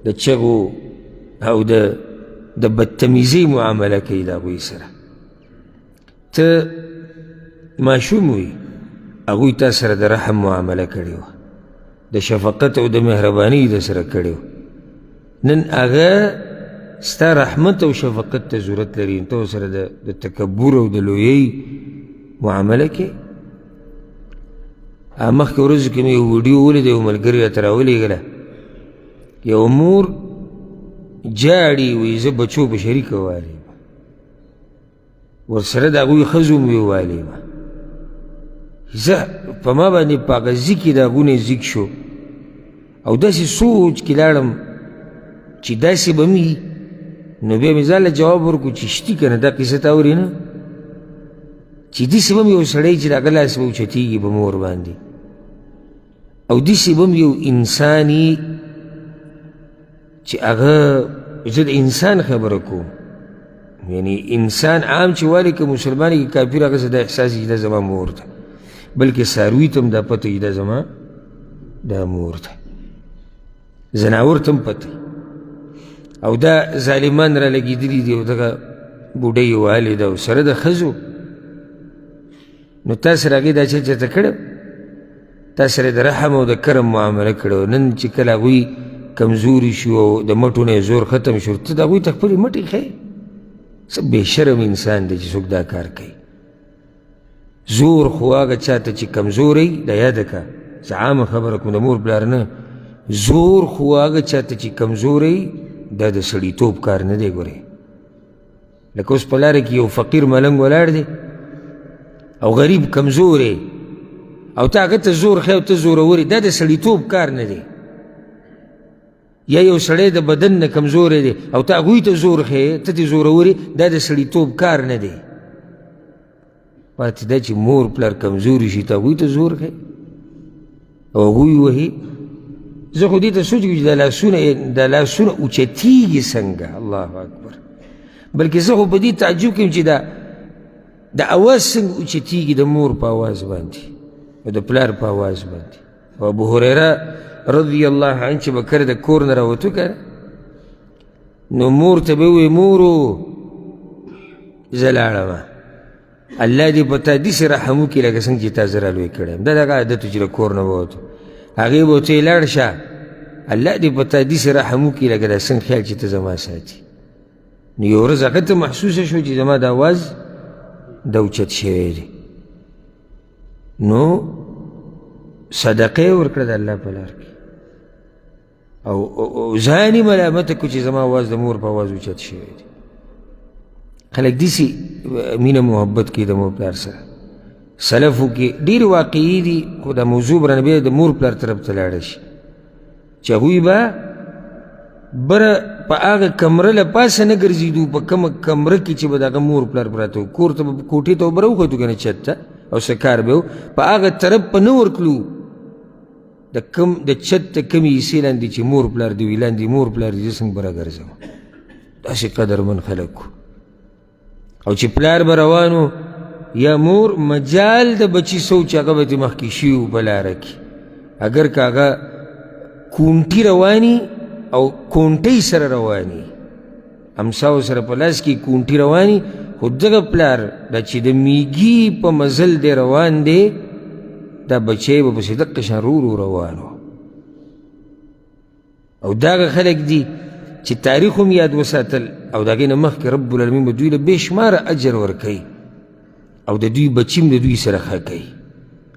د چغو او د بدتمیزۍ معامله کوي د هغوی سره. ته ماشوم وي، هغوی تا سره د رحم معامله کړې وه، د شفقت او د مهرباني د سره کړې وه. نن هغه ستا رحمت او شفقت ته ضرورت لري، ته ورسره د تکبر او د لویۍ معامله کې. مخکې ورځو کې مې یو ویډیو ولیده، یو ملګري راته راولېږله، یو مور جاړي وایي زه بچو په شریکه والیم، ورسره د هغوی ښځو هم ویې والیم. زه په ما باندې په هغه ځي کې د هغو نه زیږ شو او داسې سوچ کې لاړم چې داسې به مې، نو بیا مې ځان له جواب ورکړو چې شتي که نه، دا قصه ته اورې نه، چې داسې به هم یو سړی چې د هغه لاس به اوچتېږي په مور باندې، او داسې به هم یو انسان چې هغه، زه د انسان خبره کوم، یعنی انسان عام چې والي که مسلمان که کافر، هغه څه دا احساس چې دا زما مور ده، بلکې څاروي ته هم دا پته چې دا زما دا مور ده، ځناور ته هم پته. او دا ظالمان را لګېدلي دي او دغه بوډۍ یې وهلې ده او سره د ښځو. نو تا سره هغې دا چل چېرته کړی؟ تا سره د رحم او د کرم معامله کړې. نن چې کله هغوی کمزوري شو او د مټو نه یې زور ختم شو، ته د هغوی ته خپلې مټې ښیې. څه بې شرم انسان دی چې څوک دا کار کوي. زور خو هغه چاته چې کمزوری، دا یاده کړه، زه عامه خبره کوم، د مور پلار نه، زور خو هغه چاته چې کمزوری، دا د سړیتوب کار نه دی. ګورې لکه اوس په لاره کې یو فقیر ملنګ ولاړ دی او غریب کمزوری، او ته هغه ته زور ښیې او ته زورور یې، دا د سړیتوب کار نه دی. یا یو سړی د بدن نه کمزوری دی او ته هغوی ته زور ښیې، ته دې زورور یې، دا د سړیتوب کار نه دی. پاتې دا چې مور پلار کمزوري شي، ته هغوی ته زور ښیې او هغوی وهي. زه خو دې ته سوچ کوم چې دا لاسونه اوچتېږي څنګه، الله اکبر. بلکې زه خو په دې تعجب کوم چې دا اواز څنګه اوچتېږي د مور په اواز باندې او د پلار په اواز باندې. او ابو هریره رضی الله عنه چې به کله د کور نه راوتو که نو مور ته به ووایي مورو زه لاړم، الله دې په تا داسې رحم وکړي لکه څنګه چې تا زه رالوی کړی یم. دا دغه عادت و چې له کور نه به وتو، هغې به ورته لاړ شه، الله دې په تا داسې رحم وکړي لکه دا څنګه خیال چې ته زما ساتي. نو یو ورځ هغه ته محسوسه شو چې زما د اواز دا اوچت شوی دی، نو صدقه یې ورکړه د الله په لار کې، او ځان یې ملامته کړو چې زما اواز د مور په اواز اوچت شوی دی. خلک داسې مینه محبت کوي د مور پلار سره. سلفو کې ډېرې واقعي دي، خو دا موضوع به رانه بیا د مور پلار طرف ته لاړه شي، چې هغوی به بره په هغه کمره له پاسه نه ګرځېدو، په کومه کمره کې چې به د هغه مور پلار پراته وو، کور ته به کوټې ته به راوختو که نه چت ته او څه کار به و، په هغه طرف به نه ورتلو، د کم د چت د کمې حصې لاندې چې مور پلار دې وي، لاندې مور پلار دې زه څنګه به راګرځم. داسې قدرمن خلک وو. او چې پلار به روان و یا مور، مجال د بچي څه و چې هغه به ترې مخکې شوي وو په لاره کې، اګر که هغه کونټي رواني او کونټۍ سره رواني، امساو سره په لاس کې کونټي رواني، خو دغه پلار دا چې د میږي په مزل دی روان دی، دا بچی به پسې دقه شان رو رو روان و. او دغه خلک دي چې تاریخ هم یاد وساتل، او د هغې نه مخکې رب العالمین به دوی له بې شماره اجر ورکوي، او د دوی بچي هم د دوی سره ښه کوي.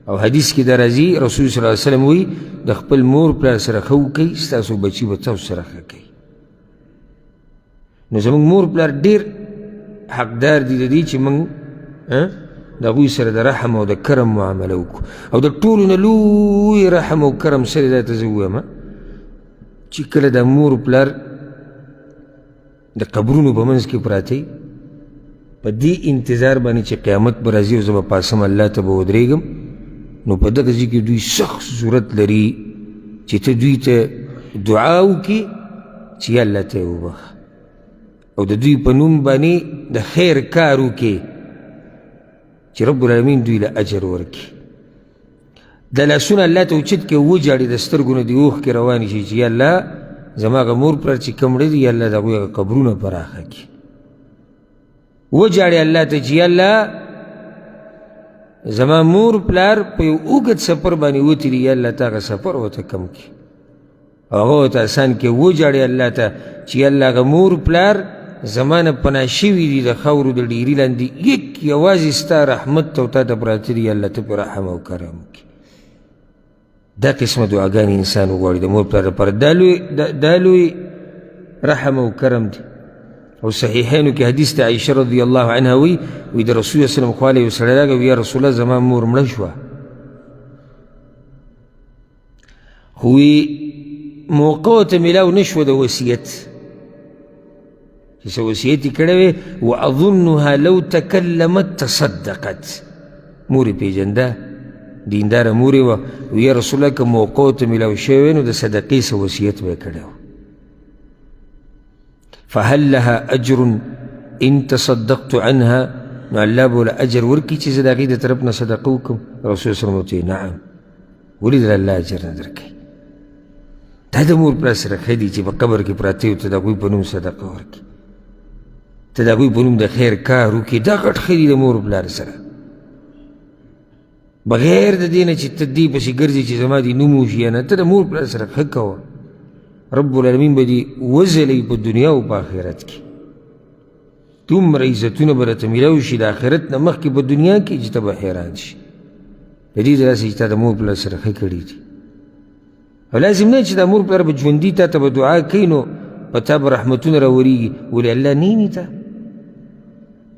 او حدیث کې دا راځي، رسول صلی الله علیه وسلم وایي د خپل مور پلار سره ښه وکړئ، ستاسو بچي به تاسو سره ښه کوي. نو زموږ مور پلار ډېر حقدار دي د دې چې موږ د هغوی سره د رحم او د کرم معامله وکړو. او د ټولو نه لوی رحم او کرم سره دا ته زه ووایم چې کله د مور پلار د قبرونو په منځ کې پراته په دې انتظار باندې چې قیامت به راځي او زه به پاڅم الله ته به ودرېږم، نو په دغه ځای کې دوی سخت ضرورت لري چې ته دوی ته دعا وکړي چې یا الله ته یې وبخښه، او د دوی په نوم باندې د خیر کار وکړي چې رب العالمین دوی له اجر ورکړي. د لاسونه الله ته اوچت کړي، وژاړي، د سترګو نه دې اوښکې روانې شي چې یا الله زما هغه مور پلار چې کوم مړه دي، یا الله د هغوی هغه قبرونه پراخه کړي. وژاړي الله ته چې یا الله زما مور پلار په یو اوږد سفر باندې وتلي دي، یا الله ته هغه سفر ورته کم کړي، هغه ورته اسان کړي. وژاړي الله ته چې یا الله هغه مور پلار زما نه پناه شوي دي د خاورو د ډېري لاندې، یک یوازې ستا رحمت ته او تا ته پراته دي، یا الله ته پرې رحم او کرم وکړي. دا قسمه دعاګانې انسان وغواړي د مور پلار لپاره. دا لوی رحم او کرم دی. او صحیحینو کې حدیث ته عایشه رضی الله عنها وایي، وایي د رسول الله وسلم خواله یو سړی راغی، وایي یا رسول الله زما مور مړه شوه، خو وایي موقع ورته میلاو نه شوه د وصیت، چې څه وصیت یې کړی وی، واظنها لو تکلمت تصدقت. مور یې پېژنده، دینداره مور یې وه. وایي یا رسول الله که موقع ورته میلاو شوی وی نو د صدقې څه وصیت به یې کړی و. فهل لها اجر ان تصدقت عنها، نو الله به له اجر ورکړي چې زه د هغې د طرف نه صدقه وکړم. رسول صلی الله علیه وسلم ورته ویل نعم، ولې در الله اجر نه درکوي؟ دا د مور پلار سره ښه دي چې په قبر کې پراته یو، ته د هغوی په نوم صدقه ورکړي، ته د هغوی په نوم د خیر کار وکړي، دا غټ ښه دي د مور پلار سره، بغیر د دې نه چې ته دې پسې ګرځې چې زما دې نوم وشي. نه، ته د مور پلار سره ښه کوه، رب العالمین به دې وځلوي په دنیا او په آخرت کې. دومره عزتونه به راته میلاو شي د آخرت نه مخکې په دنیا کې چې ته به حیران شي. د دې داسې چې تا د مور پلار سره ښه کړي دي. او لازم نه چې د مور پلار به ژوندي تا ته به دعا کوي نو په تا به رحمتونه راورېږي، ولې الله نه ویني تا؟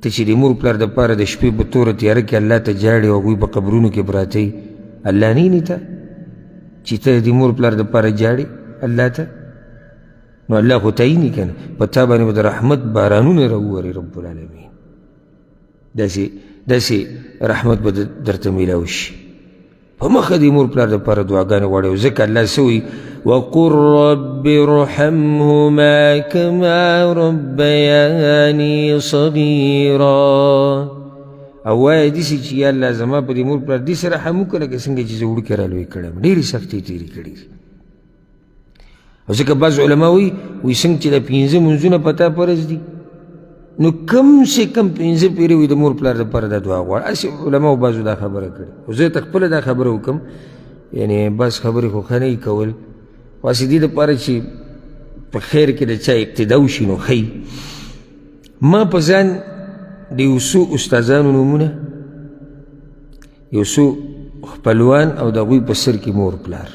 ته چې د مور پلار دپاره د شپې په توره تیاره کې الله ته ژاړې او هغوی په قبرونو کې پراته وي، الله نه ویني تا چې ته د مور پلار دپاره ژاړې الله ته؟ نو الله خو ته ویني که نه، په تا باندې به د رحمت بارانونه راووري رب العالمین، داسې رحمت به درته میلاو شي. په مخه د مور پلار دپاره دعاګانې غواړي. او ځکه الله څه وایي؟ وقل رب ارحمهما کما ربیانی صغیرا. او وایه داسې چې یا الله زما په دې مور پلار داسې رحم وکړه لکه څنګه چې زه وړوکی رالوی کړی یم، ډېرې سختۍ تېرې کړي دي. او ځکه بعض علما وایي، وایي څنګه چې دا پنځه مونځونه په تا فرض دي نو کم سه کم پنځه پیرې وي د مور پلار دپاره دا دعا غواړه. هسې علماو بعضو دا خبره کړې، خو زه ته خپله دا خبره وکړم، یعنې بعض خبرې خو ښه نه یي کول، خو هسې دې دپاره چې په خیر کې د چا اقتدا وشي نو ښه. ما په ځان د یو څو استادانو نومونه، یو څو خپلوان او د هغوی په سر کې مور پلار،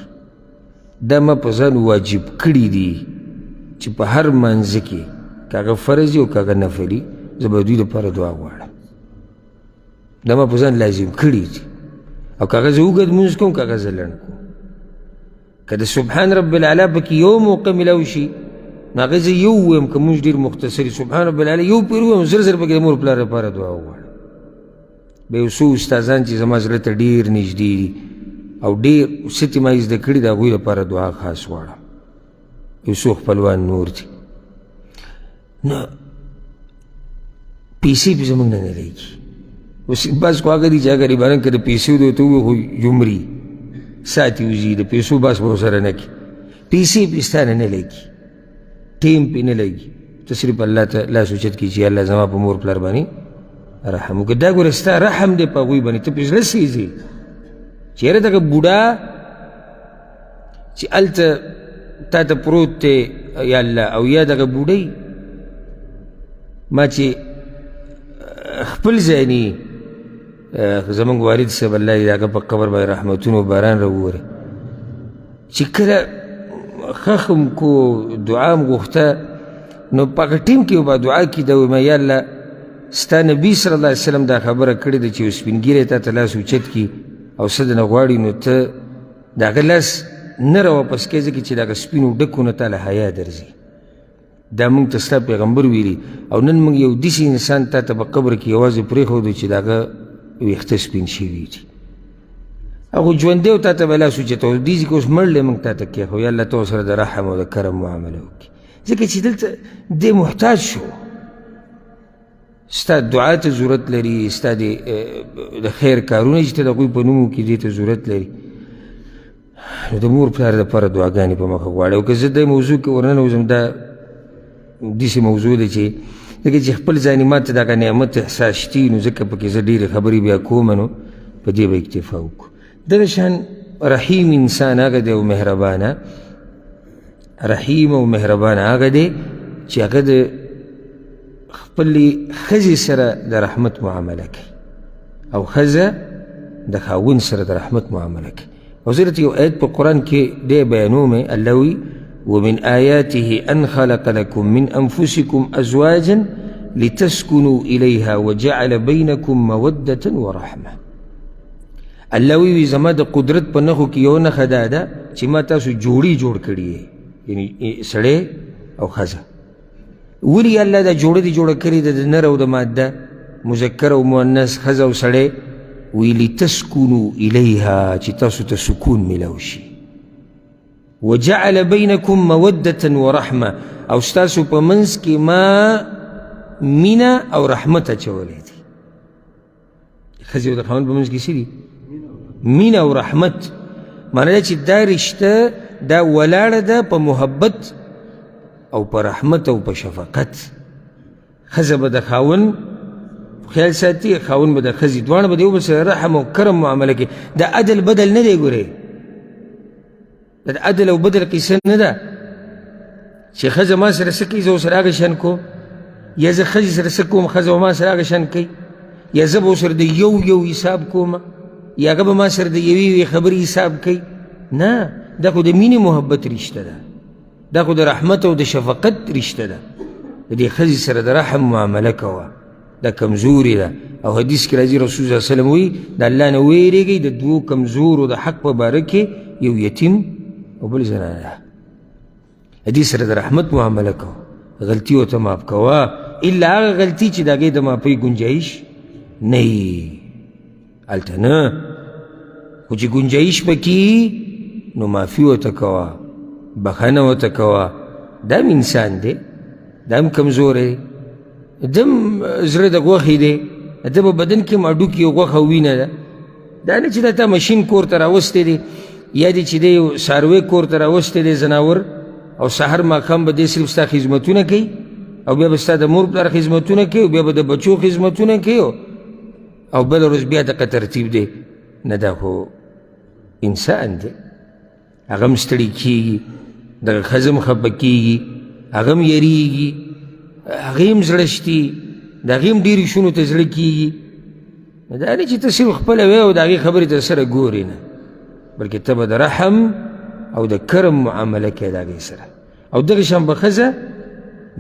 دا ما په ځان واجب کړي دي چې په هر مانځه کې که هغه فرض او که هغه نفلي زه به دوی دپاره دعا غواړم. دا ما په ځان لازم کړي دي. او که هغه زه اوږد لمونځ کوم که هغه زه لنډ کوم، که د سبحان رب العلا پکې یو موقع میلاو شي نو هغه زه یو ووایم، که مونږ ډېر مختصر سبحان رب العلا یو پېر ووایم، زر زر پکې د مور پلار لپاره دعا وغواړم. بیا یو څو استادان چې زما زړه ته ډېر نږدې دي او ډېر څه چې ما یې زده کړي د هغوی لپاره دعا خاص غواړم. یو څو خپلوان نور دي، نو پیسې پې زموږ نه نه لګي. اوس بعض خو هغه دي چې هغه غریبانان که د پیسو دی ورته ووایي خو جمري ساتي وځي، د پیسو باس به ورسره نه کړي، پیسې پې ستا نه نه لګي، ټیم پې نه لګي، ته صرف الله ته لاس اوچت کړي چې الله زما په مور پلار باندې رحم وکړه. دا ګوره ستا رحم دی په هغوی باندې، ته پې زړه سېځې چې یاره دغه بوډا چې هلته تا ته پروت دی یا الله، او یا دغه بوډۍ ما چې خپل ځاني زمونږ والد صاحب الله دې د هغه په قبر باندې رحمتونو باران راووري، چې کله ښخم کو دعا م غوښته نو په هغه ټیم کې به دعا کېده، وایي ما یا الله ستا نبي صلی الله علیه وسلم دا خبره کړې ده چې یو سپین ږیری تا ته لاس اوچت کړي او څه درنه غواړي نو ته د هغه لاس نه راواپس کوې، ځکه چې د هغه سپینو ډکو نه تا له حیا درځي. دا موږ ته ستا پیغمبر ویلي، او نن موږ یو داسې انسان تا ته په قبر کې یوازې پرېښودو چې د هغه ویښته سپین شوي دي، هغه ژوندی او تا ته به لاس اوچتولو، دې ځای کې اوس مړ دی موږ تا ته کېښودو، یا الله ته ورسره د رحم او د کرم معامله وکړي، ځکه چې دلته دی محتاج شو، ستا دعا ته ضرورت لري، ستا د خیر کارونه چې ته د هغوی په نوم وکړي دې ته ضرورت لري. نو د مور پلار دپاره دعاګانې په مخه غواړي. او که زه دې موضوع کې ورننوځم دا داسې موضوع ده چې ځکه چې خپل ځاني ما ته دغه نعمت احساس شتي، نو ځکه پکې زه ډېرې خبرې بیا کوم، نو په دې به اکتفا وکړو. دغه شان رحیم انسان هغه دی او مهربانه، رحیم او مهربان هغه دی چې هغه د خپلې ښځې سره د رحمت معامله کوي او ښځه د خاوند سره د رحمت معامله کوي. او زه درته یو آیت په قرآن کې دی بیانوم. الله وایي ومن آیاته ان خلق لكم من انفسكم ازواجا لتسكنوا الیها وجعل بینکم موده ورحمه. الله وایي زما د قدرت په نښو کې یو نښه دا ده چې ما تاسو جوړي جوړ کړي، یعنی سړی او ښځه. ولې الله دا جوړه دې جوړه کړې ده د نر او د ماده، مذکر او مؤنث، ښځه او سړی؟ وی لتسکنو الیها، چې تاسو ته سکون میلاو شي. وجعل بینکم موده ورحمه، او ستاسو په منځ کې ما مینه او رحمت اچولی دی. ښځې او د خاوند په منځ کې څه دي؟ مینه او رحمت. معنی دا چې دا رشته دا ولاړه ده په محبت او په رحمت او په شفقت. ښځه به د خاوند خیال ساتي، خاوند به د ښځې، دواړه به د یو بل سره رحم او کرم معامله کوي. د عدل بدل نه دی ګورې، د عدل او بدل قصه نه ده چې ښځه ما سره څه کوي زه ورسره هغه شان کوم، یا زه ښځې سره څه کوم ښځه به ما سره هغه شان کوي، یا زه به ورسره د یو یو حساب کوم، یا هغه به ما سره د یوې یوې خبرې حساب کوي. نه، دا خو د مینې محبت رشته ده، دا خو د رحمت او د شفقت رشته ده. د دې ښځې سره د رحم معامله کوه، دا کمزوري ده. او حدیث کې راځي رسول الله صلی الله علیه وسلم وایي د الله نه ویرېږئ د دوو کمزورو د حق په باره کې، یو یتیم او بل زنانه ده. دې سره د رحمت معامله کوه، غلطي ورته معاف کوه، الا هغه غلطي چې د هغې د معافۍ ګنجایش نه وي، هلته نه، خو چې ګنجایش پکې نو معافي ورته کوه، بخښنه ورته کوه. دا هم انسان دی، دا هم کمزوری دی، دم زړه د غوښې دی، د په بدن کې هم هډوکي او غوښه وینه ده. دا نه چې دا تا ماشین کور ته راوستی دی، یا دې چې دی یو څاروی کور ته راوستی دی ځناور، او سهار ماښام به دی صرف ستا خدمتونه کوي، او بیا به ستا د مور پلار خدمتونه کوي، او بیا به د بچو خدمتونه کوي، او بله ورځ بیا دغه ترتیب دی. نه، دا خو انسان دی، هغه هم ستړي کېږي، دغه ښځه هم خفه کېږي، هغه هم یریږي، هغې هم زړه شتي، د هغې هم ډېرو شونو ته زړه کېږي. دا نه چې ته صرف خپله وې او د هغې خبرې ته سره ګورې، نه، بلکې ته به د رحم او د کرم معامله کوې د هغې سره. او دغه شان به ښځه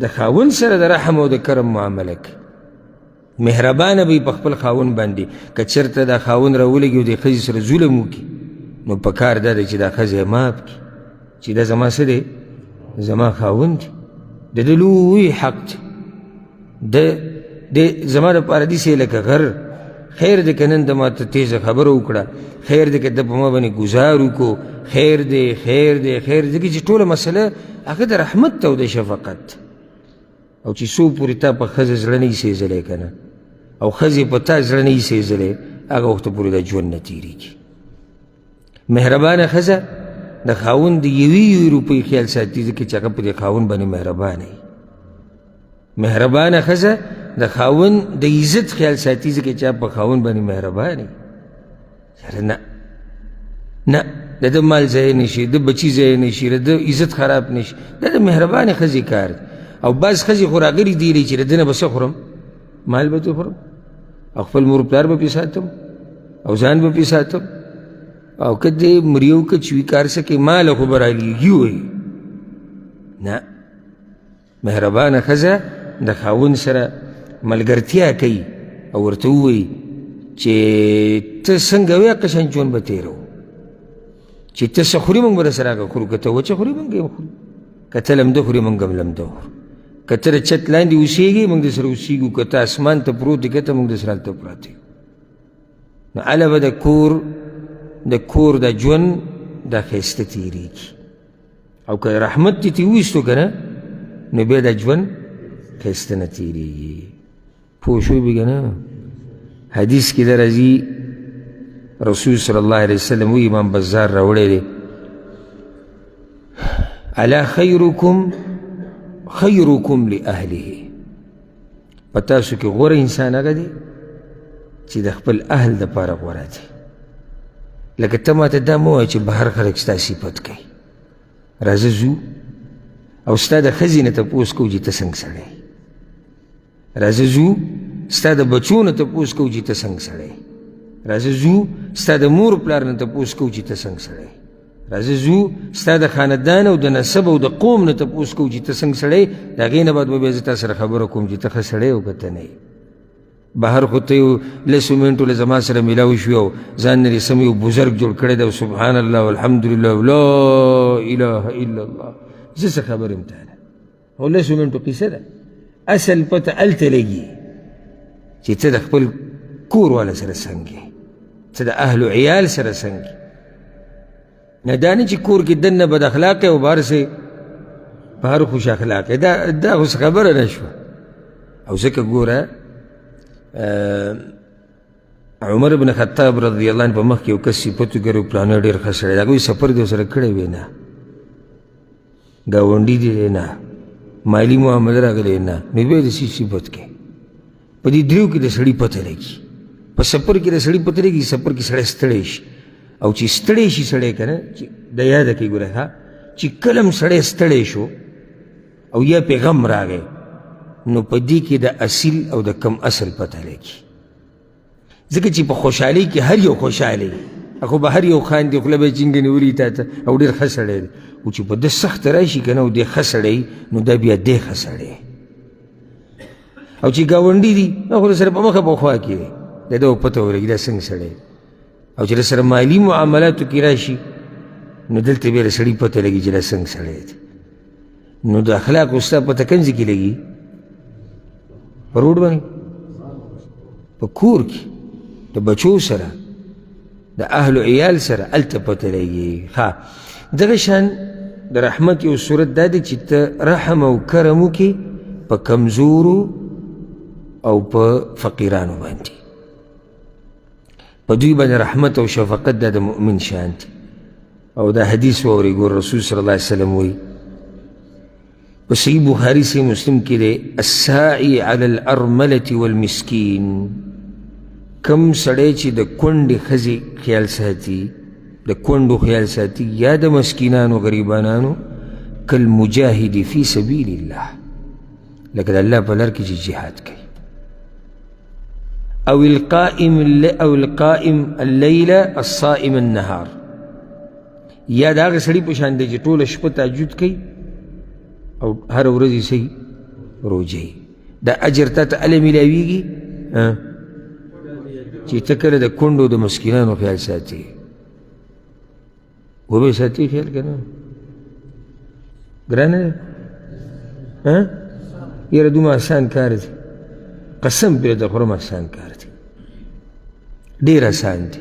د خاوند سره د رحم او د کرم معامله کوي. مهربانه به وي په خپل خاوند باندې. که چېرته دا خاوند راولګي او د ښځې سره ظلم وکړي، نو په کار دا دی چې دا ښځه یې معاف کړي، چې دا زما څه دی، زما خاوند دی، د ده لوی حق دی، د زما دپاره داسې لکه غر. خیر دی که نن د ما ته تېزه خبره وکړه، خیر دی که ده په ما باندې ګزار وکړو، خیر دی، خیر دی، خیر دی، ځکه چې ټوله مسله هغه د رحمت او د شفقت. او چې څو پورې تا په ښځه زړه نه وي سېځلی که نه، او ښځې په تا زړه نه وي سېځلی، هغه وخته پورې د ژوند نه تېرېږي. مهربانه ښځه د خاوند د یوې یوې روپۍ خیال ساتي، ځکه چې هغه په دې خاوند باندې مهربانه وي. مهربانه ښځه د خاوند د عزت خیال ساتي، ځکه چې هغه په خاوند باندې مهربانه وي. یاره نه نه، د ده مال ضایع نه شي، د بچي ضایع نه شي، د ده عزت خراب نه شي، دا د مهربانې ښځې کار دی. او بعض ښځې خو راغلي دي چې د ده نه به څه خورم، مال به ترې خورم، او خپل مور پلار به پرې ساتم، او ځان به پرې ساتم، او که دې مري او که چې وي کار څه کوي، مال خو به رالیږي. وایي نه، مهربانه ښځه د خاوند سره ملګرتیا کوي او ورته ووایي چې ته څنګه وې هغه شان ژوند به تېروو، چې ته څه خوري موږ به درسره هغه خورو، که ته وچه خوري موږ یې خورو، که ته لمده خوري موږ هم لمده خورو، که ته د چت لاندې اوسېږې موږ در سره اوسېږو، که ته اسمان ته پروت یې که ته موږ در سره هلته پراته یو. نو هله به د کور د ژوند دا ښایسته تېرېږي. او که رحمت دې ترې وویستو که نه، نو بیا د ژوند ښایسته نه تېرېږي. پوه شوې به که نه؟ حدیث کې دا راځي رسول صلی الله علیه وسلم وایي، امام بزار راوړی دی، الا خیرکم خیرکم لأهله، په تاسو کې غوره انسان هغه دی چې د خپل اهل دپاره غوره دی. لکه ته ماته دا مه وایه چې بهر خلک ستا صفت کوي، راځه ځو او ستا د ښځې نه تپوس کوو چې ته څنګه سړی، راځه ځو ستا د بچو نه تپوس کوو چې ته څنګه سړی، راځه ځو ستا د مور پلار نه تپوس کوو چې ته څنګه سړی. راځه ځو ستا د خاندان او د نسب او د قوم نه تپوس کوو چې ته څنګه سړی. د هغې نه بعد به بیا زه تا سره خبره کوم چې ته ښه سړی او که ته نه یې. بهر خو ته یو لسو منټو له زما سره میلاو شوې او ځان نه دې سم یو بزرګ جوړ کړی دی، سبحان الله والحمدلله لا اله الا الله. زه څه خبر یم تا نه؟ خو لسو منټو قصه ده. اصل پته هلته لګي چې ته د خپل کور والا سره څنګه یې، ته د اهل و عیال سره څنګه یې. نه دا نه چې کور کې دننه بد اخلاقه او بهر سي بهر خوش اخلاقه، دا اوس خبره نه شوه. او ځکه ګوره عمر بن خطاب رضی الله عنه په مخ کې یو کس صفت وکړ، پلانه ډېر ښه سړی دی، هغوی سفر دې ورسره کړی وي نه، ګاونډي دې دی نه، مالي معامله راغلې نه، نو بیا د څه صفت کوي؟ په دې دریو کې د سړي پته لګي. په سفر کې د سړي پته لګي، سفر کې سړی ستړی شي، او چې ستړی شي سړی که نه، چې د یاده کوي ګوره ښه، چې کله هم سړی ستړی شو او یا پې غم راغی، نو په دې کې د اصیل او د کم اصل پته لګي. ځکه چې په خوشحالۍ کې هر یو خوشحاله وي، خو به هر یو خاندي، خوله به یې چینګه نیولي تا ته، او ډېر ښه سړی دی. خو چې په ده سخته راشي که نه او دی ښه سړی، نو دا بیا دی ښه سړی. او چې ګاونډي دي، نو خو سره په مخه په خوا کې دی، د ده پته ولګي دا څنګه سړی دی. او چې سره مالي معاملاتو کې راشي، نو دلته بیا د سړي پته لګي چې دا څنګه سړی دی. نو د اخلاقو ستا پته کوم ځای کې لګي؟ په روډ باندې، په کور کې، د بچو سره، د اهل و عیال سره، هلته پته لګي. ښه، دغه شان د رحمت یو صورت دا دی چې ته رحم او کرم وکړې په کمزورو او په فقیرانو باندې، په دوی باندې رحمت او شفقت دا د مؤمن شان دی. او دا حدیث واورئ، ګور رسول صلی الله علیه وسلم وایي په صحیح بخاري صحیح مسلم کې دی، الساعي علی الارملة والمسکین، کم سړی چې د کونډې ښځې خیال ساتي، د کونډو خیال ساتي یا د مسکینانو غریبانانو، کالمجاهد فی سبیل الله، لکه د الله په لار کې چې جهاد کوي. او القائم او القائم الليل الصائم النهار، یا د هغه سړي په شان دی چې ټوله شپه تهجد کوي او هره ورځ یې صحیح روژه. دا اجر تا ته هله میلاویږي چې ته کله د کونډو د مسکینانو خیال ساتې. وبه یې ساتې خیال که نه؟ ګرانه ده؟ یاره دومره اسان کار دی، قسم پرې د خورم اسان کار دی، ډېر اسان دی.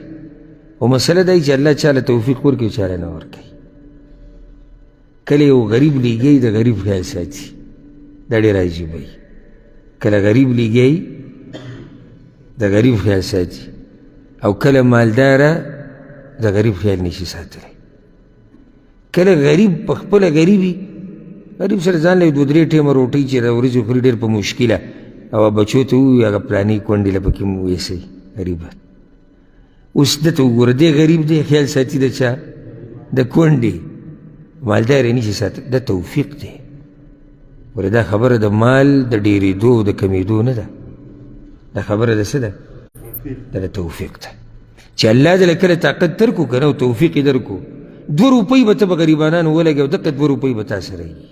او مسله دا چې الله چاله توفیق ورکوي چاله نه ورکوي. کله یو غریب لیږي د غریب خیال ساتي، دا ډېر عجیبه وي. کله غریب لیږي د غریب خیال ساتي، او کله مالداره د غریب خیال نشي ساتلی. کله غریب په خپله غریبي، غریب سره ځان له دوه درې ټیمه روټۍ چې د ورځې خوري ډېر په مشکله، او بچو ته ووایي هغه پلانې کونډې له پکې ویسئ غریبه. اوس ده ته وګوره، دی غریب دی، خیال ساتي د چا؟ د کونډې. مالدار یې نشي ساتلی. دا توفیق دی. ولې دا خبره د مال د ډېرېدو د کمېدو نه ده، دا خبره د څه ده؟ دا د توفیق ده چې الله دې له کله طاقت درکړو که نه او توفیق یې درکړو، دوه روپۍ به ته په غریبانانو ولګې او دقه دوه روپۍ به تا سره وي.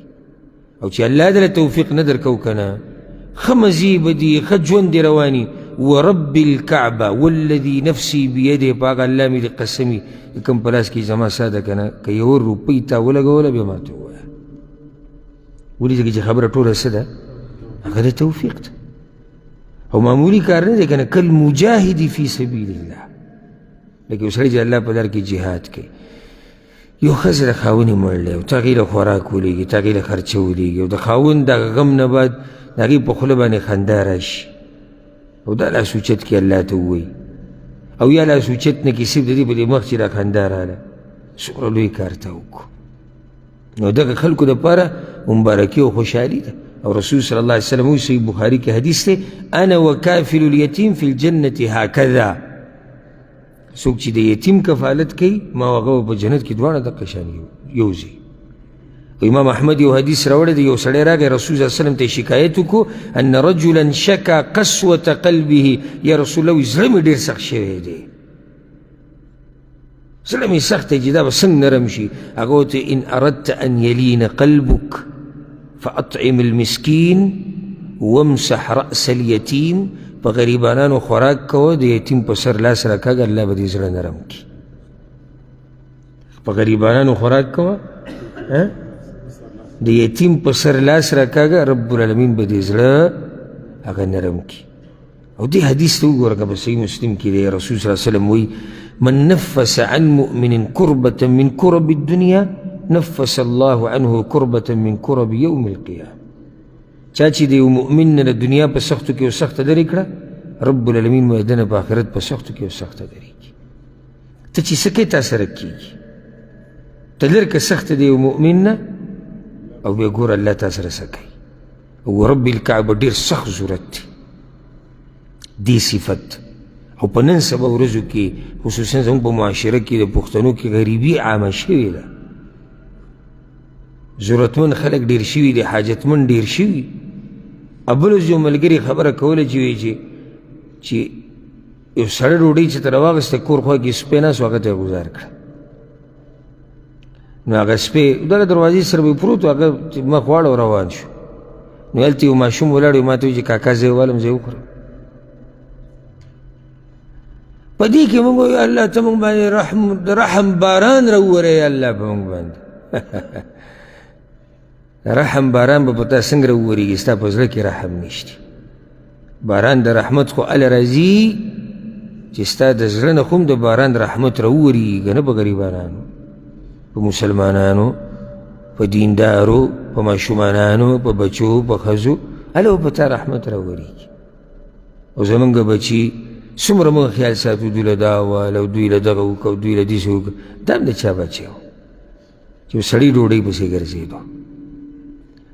او چې الله دې له توفیق نه درکو که نه، ښه مزې به دي، ښه ژوند دې رواني. ورب الکعبه والذي نفسي بيده، په هغه الله مې دې قسم وي کوم په لاس کې زما ساه ده که نه، که یوه روپۍ تا ولګوله بیا ماته ووایه. ولې؟ ځکه چې خبره ټوله څه ده؟ هغه د توفیق ده، او معمولي کار نه دی که نه. کالمجاهد فی سبیل الله، لکه یو سړی چې الله په لار کې جهاد کوي. یو ښځه د خاوند یې مړ دی او ته هغې له خوراک ولېږي، ته هغې له خرچه ولېږي، او د خاوند دغه غم نه بعد د هغې په خوله باندې خندا راشي، او دا لاس اوچت کړي الله ته ووایي، او یا لاس اوچت نه کړي صرف د دې په دې مخ چې دا خندا راله، څومره لوی کار ته وکړو. نو دغه خلکو دپاره مبارکي او خوشحالي ده. او رسول صلی الله علیه وسلم وایي، صحیح بخاري کې حدیث دی، انا وکافل الیتیم فی الجنة هکذا، څوک چې د یتیم کفالت کوي ما هغه په جنت کې دواړه دقه شان یو ځای. امام احمد یو حدیث راوړی دی، یو سړی راغی رسول صلی الله علیه وسلم ته شکایت وکړو، ان رجلا شکا قسوة قلبه، یا رسول الله زړه مې ډېر سخت شوی دی. زړه مې سخت دی چې دا به څنګه نرم شي. هغه ورته ان اردت ان یلین قلبک فاطعم المسکین وامسح رأس الیتیم، په غریبانانو خوراک کوه، د یتیم په سر لاس راکاږه، الله به دې زړه نرم کړي. په غریبانانو خوراک کوه، د یتیم په سر لاس راکاږه، رب العالمین به دې زړه هغه نرم کړي. او دې حدیث ته وګوره که په صحیح مسلم کې دی، رسول صلی الله علیه وسلم وایي من نفس عن مؤمن کربة من کرب الدنيا نفس الله عنه کربة من کرب یوم القیامة. چا چې د یو مؤمن نه د دنیا په سختو کې یو سخته لرې کړه، رب العالمین به یې دنه په آخرت په سختو کې یو سخته لرې کړي. ته چې څه کوې تا سره کېږي، ته لر که سخته د یو مؤمن نه، او بیا ګوره الله تا سره څه کوي. او رب الکعبه ډېر سخت ضرورت دی دې صفت. او په نن سبا ورځو کې خصوصا زموږ په معاشره کې د پښتنو کې غریبي عامه شوې ده، ضرورتمند خلک ډېر شوي دي، حاجتمند ډېر شوي. بل ورځ یو ملګري خبره کوله چې وایي چې یو سړی ډوډۍ چې ترې واخیسته کور خوا کې سپی ناست و، هغه ته یې ګوزار کړه. نو هغه سپی دغه دروازې سره به پروت و، هغه مخ واړو روان شو. نو هلته یو ماشوم ولاړ و، ما ته وایي چې کاکا زه یې والم، زه یې وخورم. په دې کې موږ وایو الله ته موږ باندې رحم، د رحم باران راوورې یا الله په موږ باندې. رحم باران به په تا څنګه راوورېږي؟ ستا په زړه کې رحم نشته. باران د رحمت خو هله راځي چې ستا د زړه نه خو هم د باران رحمت راوورېږي، که نه په غریبانانو، په مسلمانانو، په دیندارو، په ماشومانانو، په بچو، په ښځو، هله به په تا رحمت راوورېږي. او زمونږ بچي څومره موږ خیال ساتو، دوی له دا واله او دوی له دغه وکړه او دوی له داسې وکړه، دا هم د چا بچی و چې سړی ډوډۍ پسې ګرځېدو.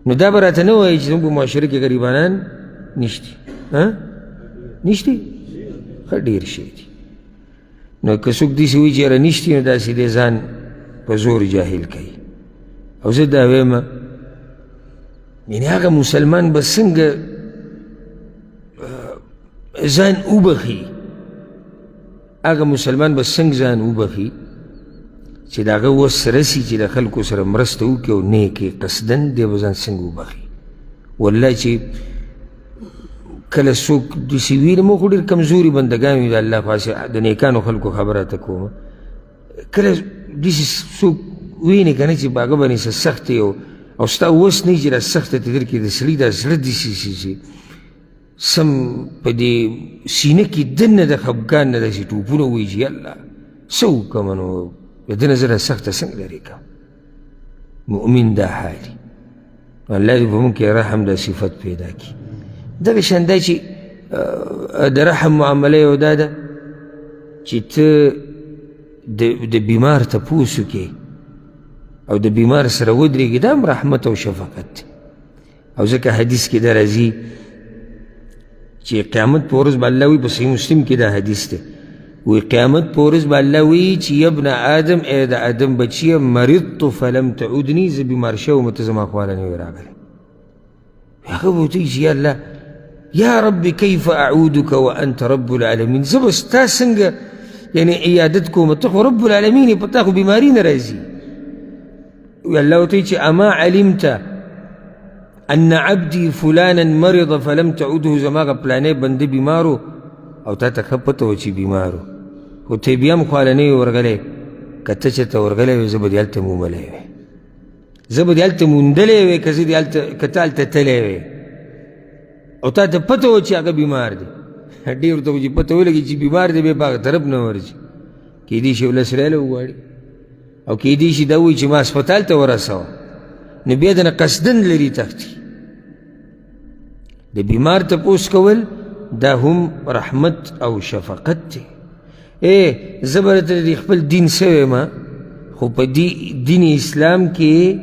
نو دا به راته نه وایي چې زموږ په معاشره کې غریبانان نشتي، نشتي، ښه ډېر شی دي. نو که څوک داسې وایي چې یاره نشتي، نو داسې دی ځان په زور جاهل کوي. او زه دا وایم، یعنې هغه مسلمان به څنګه ځان وبخي، هغه مسلمان به څنګه ځان وبخي چې د هغه وس رسي چې د خلکو سره مرسته وکړي او نیکې قصداً دی به ځان څنګه وبخي. والله چې کله څوک داسې وي، نو موږ خو ډېر کمزوري بندګان یو د الله خو هسې د نیکانو خلکو خبره ته کوم. کله داسې څوک وینې که نه چې په هغه باندې څه سخت یو او ستا وس نه چې دا سخته ته درکړي، د سړي دا زړه داسې شي چې سم په دې سینه کې دننه د خفګان نه داسې ټوپونه وایي چې الله څه وکړم، نو د ده نه زه دا سخته څنګه لرې کړم. مؤمن دا حال وي. الله دې په موږ کې رحم دا صفت پیدا کړي. دغه شان دا چې د رحم معامله یو دا ده چې ته د بیمار تپوس وکړې او د بیمار سره ودرېږي، دا هم رحمت او شفقت دی. او ځکه حدیث کې دا راځي چې قیامت په ورځ به الله وایي، په صحیح مسلم کې دا حدیث دی، وایي قیامت په ورځ به الله وایي چې یا ابن آدم، ای د آدم بچیه، مرضت فلم تعودني، زه بیمار شوی وم، ته زما خواله نه وې راغلی. هغه به ورته وایي چې یا الله، یا رب کیف اعودک وانت رب العالمین، زه به ستا څنګه یعنې عیادت کوم، ته خو رب العالمین یې، په تا خو بیماري نه راځي. الله ورته وایي چې اما علمت ان عبدي فلانا مرض فلم تعوده، زما هغه پلانی بنده بیمار و او تا ته ښه پته وه چې بیمار و، خو ته بیا هم خواله نه یې ورغلی، که ته چېرته ورغلی وې زه به دې هلته موملی وی، زه به دې هلته موندلی وی، که زه دې هلته که ته هلته تللی وې او تا ته پته وه چې هغه بیمار دی. ډېر ورته چې پته ولګي چې بیمار دی، بیا په هغه طرف نه ورځي، کیدای شي ولس ریاله وغواړي او کیدای شي دا وایي چې ما هسپتال ته ورسوه، نو بیا د نه قصداً لرې تښتي. د بیمار تپوس کول دا هم رحمت او شفقت دی. ای زه به درته د خپل دین څه وایم، خو په دې دین اسلام کې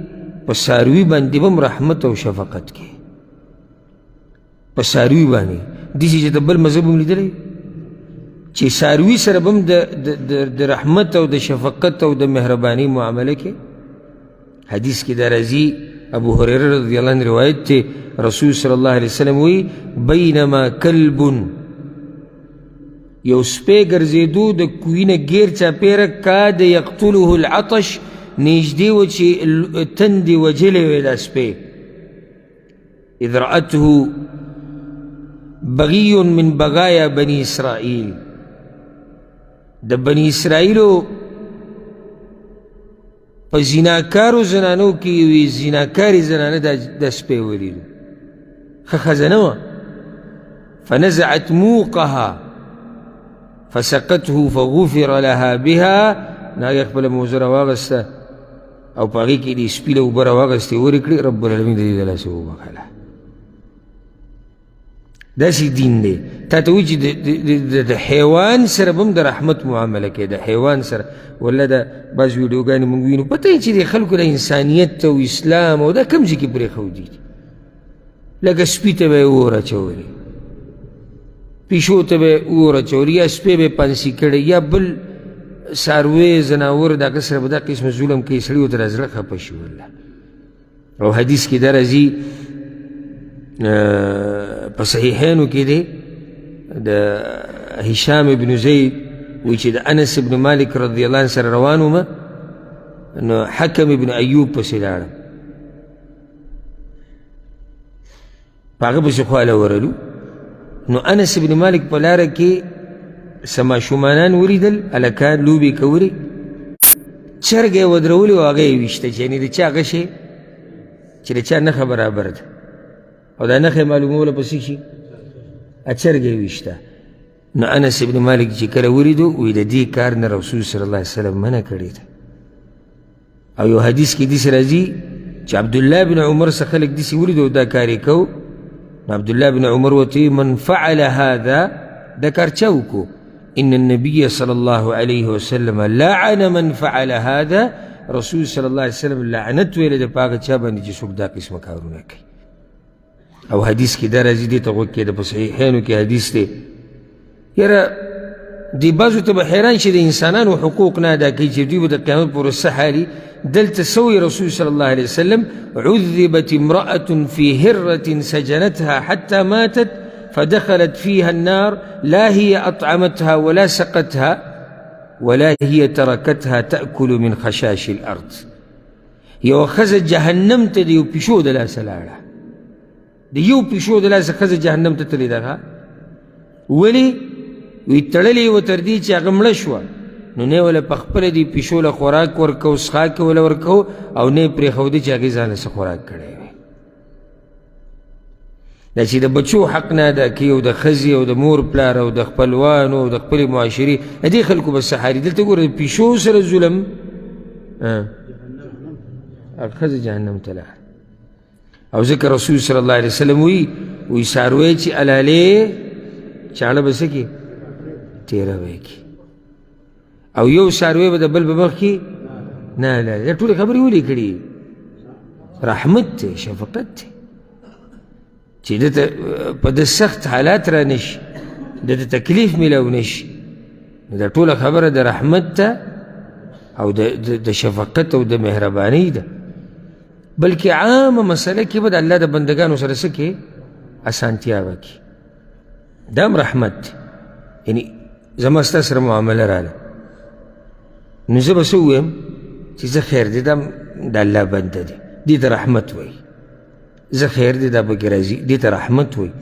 په څاروي باندې هم رحمت او شفقت کې، په څاروي باندې داسې چې د بل مذهب هم لیدلی چې څاروي سره به هم د رحمت او د شفقت او د مهرباني معامله کې. حدیث کې دا راځي، ابو هریره رضی الله عنه روایت دی، رسول صلی الله علیه وسلم وایي بینما کلب یو سپی ګرځېدو د کوی نه ګیر چاپېره، کاد یقتله العطش، نږدې و چې تندې وژلی وی دا سپی. اذ رأته بغي من بغایا بني اسرائیل، د بني اسرائیلو په زیناکارو زنانو کې یوې زیناکارې زنانه دا سپی ولیدو، ښه ښځه نه وه. فنزعت موقها فسقته فغفر لها بها، نو هغې خپله موزه راواغسته او په هغې کې دې سپي له اوبه راواغستې ورې کړې، رب العالمین د دې د لاسه وبخښله. داسې دین دی تا ته وایي چې د حیوان سره به هم د رحمت معامله کوي، د حیوان سره. والله دا بعض ویډیوګانې موږ وینو، پته یې چې د خلکو د انسانیت او اسلام او دا کوم ځای کې پرېښودي دي. لکه سپي ته به یې اور اچولی، پیشو ته به یې اور اچولی، یا سپی به یې پانسي کړی، یا بل څاروی ځناور د هغه سره به دا قسمه ظلم کوي، سړي ورته زړه خفه شي والله. او حدیث کې دا راځي په صحیحینو کې دی، د هشام ابن زید وایي چې د انس ابن مالک رضی الله عنه سره روان وم، نو حکم ابن ایوب پسې لاړم، په هغه پسې خواله ورلو. نو انس ابن مالک په لاره کې څه ماشومانان ولیدل، هلکان لوبې کولې، چرګه یې ودرولې او هغه یې ویشته، چې یعنې د چا غشی چې د چا نښه برابر ده، او دا نښه یې معلوموله په څه شي، چرګه یې ویشته. نو انس ابن مالک چې کله ولیدو، وایي د دې کار نه رسول صلی الله علیه وسلم منع کړې ده. او یو حدیث کې داسې راځي چې عبدالله بن عمر څخه خلک داسې ولیدو دا کار یې کو، نو عبدالله بن عمر ورته من فعل هذا، دا کار چا وکړو؟ ان النبي صلى الله عليه وسلم لعن من فعل هذا، رسول صلی الله علیه وسلم لعنت ویلی دی په هغه چا باندې چې څوک دا قسمه کارونه کوي. او حدیث کې دا راځي، دې ته غوږ کېده، په صحیحینو کې حدیث دی. یاره دې بعضو ته به حیران شي د انسانانو حقوق نه ادا کوي چې دوی به د قیامت پر ورځ څه حالي. دلته څه وایي رسول صلی الله علیه وسلم؟ عذبت امرأة في هرة سجنتها حتى ماتت فدخلت فيها النار لا هي أطعمتها ولا سقتها ولا هي تركتها تأكل من خشاش الأرض. یوه ښځه جهنم ته د یو پیشو د لاسه لاړه، د یو پیشو د لاسه ښځه جهنم ته تللې ده. ولې؟ وی تړلې وه تر دې چې هغه مړه شوه، نو نه یې وله په خپله دې پیشو له خوراک ورکو، څښاک یې وله ورکو، او نه یې پرېښودې چې هغې ځان له څه خوراک کړی وي. دا چې د بچو حق نه ادا کوي، او د ښځې او د مور پلار او د خپلوانو او د خپلې معاشرې، د دې خلکو به څه حالي. دلته ګوره د پیشو سره ظلم، هغه ښځه جهنم ته لاړه. او ځکه رسول صلی الله علیه وسلم وایي، وایي څاروی چې حلالې چاړه به څه کړي؟ تېره به یې کړي، او یو څاروی به د بل په مخ کې نه حلالې. دا ټولې خبرې ولې کړي؟ رحمت دی، شفقت دی، چې ده ته په ده سخت حالات را نه شي، ده ته تکلیف میلاو نه شي. نو دا ټوله خبره د رحمت ده او د شفقت او د مهربانۍ ده، بلکې عامه مسله کې به د الله د بندګانو سره څه کې اسانتیا وکړي. دا هم رحمت دی. یعنی زما ستا سره معامله راله، نو زه به څه ووایم چې زه خیر دی، دا د الله بنده دی، دې ته رحمت وایي. زه خیر دی، دا پکې راځي، دې ته رحمت وایي.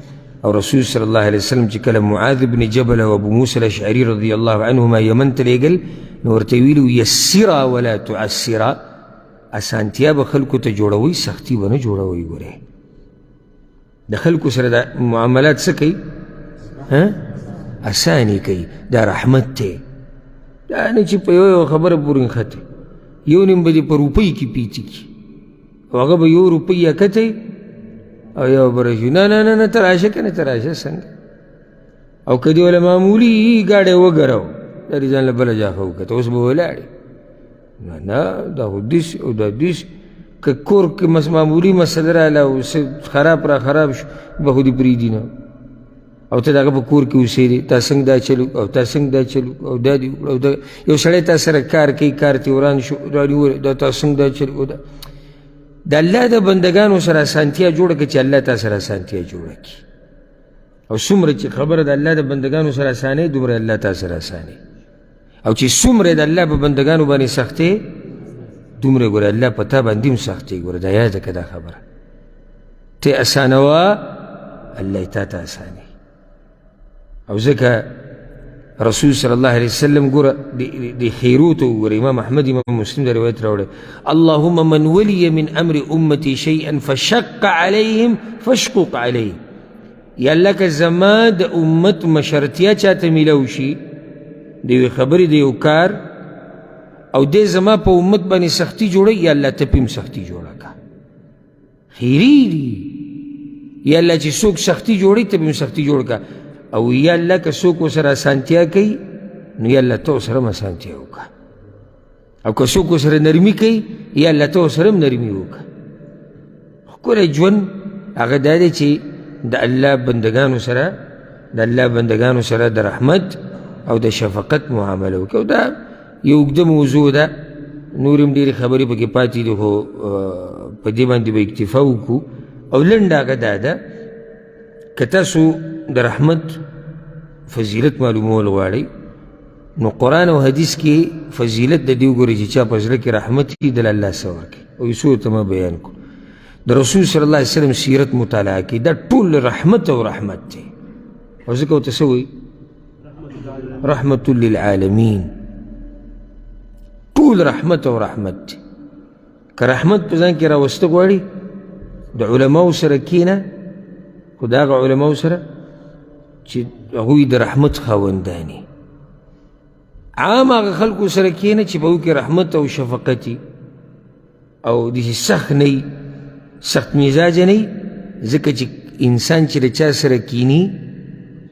او رسول صلی الله علیه وسلم چې کله معاذ بن جبل او ابو موسی الاشعري رضی الله عنهما یمن ته لېږل، نو ورته یې ویلي یسرا ولا تعسرا، اسانتیا به خلکو ته جوړوئ، سختي به نه جوړوئ. ګورئ د خلکو سره دا معاملات څه کوي؟ اسانې کوي. دا رحمت دی، دا نه چې په یوه یوه خبره پورې نښتې، یو نیم به دې په روپۍ کې پیچي کړي، او هغه به یو روپۍ یا کتی او یو به راشي، نه نه نه نه، ته راشه که نه، ته راشه څنګه؟ او که دې وله معمولي ګاډی وګرو، دا دې ځان له بله جاخه وکته، اوس به ولاړې. نه نه، دا خو داسې او دا داسې. که کور کې معمولي مسله راله او څه خراب را خراب شو، به خو دې پرېږدي نه، او ته د هغه په کور کې اوسېدې، تا څنګه دا چلو او تا څنګه دا چلو او دا دې وکړه، او دا یو سړی تا سره کار کوي، کار ترې وران شو، رانیولی، دا تا څنګه دا چلو. دا د الله د بندګانو سره اسانتیا جوړه کړه چې الله تا سره اسانتیا جوړه کړي. او څومره چې خبره د الله د بندګانو سره اسانې، دومره الله تا سره اسانې. او چې څومره د الله په بندګانو باندې سختې، دومره ګوره الله په تا باندې هم سختې. ګوره دا یاده که دا خبره ته اسانوه، الله یې تا ته اسانوي. او ځکه رسول صلی الله علیه وسلم ګوره د خیرو ته وګوره، امام احمد امام مسلم دا روایت راوړی، اللهم من ولي من امر امتي شيئا فشق عليهم فاشقق عليه. یا الله که زما د امت مشرتیا چاته میلاو شي د یوې خبرې د یو کار، او دی زما په امت باندې سختي جوړوي، یا الله ته پې هم سختي جوړه کړه. خیری دي. یا الله چې څوک سختي جوړوي ته به هم سختي جوړ کړه، او یا الله که څوک ورسره اسانتیا کوي نو یا الله ته ورسره هم اسانتیا وکړه، او که څوک ورسره نرمي کوي یا الله ته ورسره هم نرمي وکړه. ښکلی ژوند هغه دا دی چې د الله بندګانو سره، د الله بندګانو سره د رحمت او د شفقت معامله وکړي. او دا یو اوږده موضوع ده، نورې هم ډېرې خبرې پکې پاتې دي، خو په دې باندې به اکتفا وکړو. او لنډه هغه دا ده که تاسو د رحمت فضیلت معلومول غواړئ نو قرآن او حدیث کې فضیلت د دې وګورئ چې چا په زړه کې رحمت وي د الله څه ورکوي. او یو څو ته ما بیان کړو، د رسول صلی الله علیه وسلم سیرت مطالعه کړئ، دا ټول رحمت او رحمت دی. او ځکه ورته څه وایي؟ رحمت للعالمین. ټول رحمت او رحمت دی. که رحمت په ځان کې راوسته غواړي د علماو سره کینه، خو د هغه علماو سره چې هغوی د رحمت خاوندان وي. عام هغه خلکو سره کینه چې په هغوی کې رحمت او شفقت وي او داسې سخت نه وي، سخت مزاجه نه وي. ځکه چې انسان چې د چا سره کیني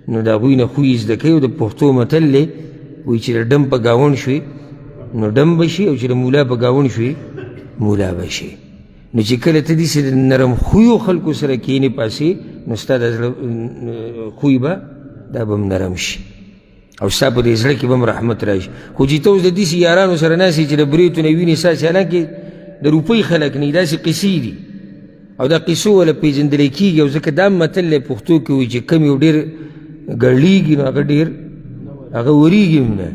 نو د هغوی نه خوی زده کوي. او د پښتو متل دی وایي چې د ډم په ګاونډ شوې نو ډم به شي، او چې د مولا په ګاونډ شوې مولا به شي. نو چې کله ته داسې د نرم خویو خلکو سره کینې پاسې، نو ستا د زړه خوی به دا به هم نرم شي، او ستا په دې زړه کې به هم رحمت راشي. خو چې ته اوس د داسې یارانو سره ناست یې چې د برېتو نه وینې ستاسې، حالانکې د روپۍ خلک نه، داسې قصې دي او دا قصو وله پېژندلی کېږي. او ځکه دا متل دی پښتو کې وایي چې کم یو ډېر ګړېږي نو هغه ډېر هغه ورېږي هم نه.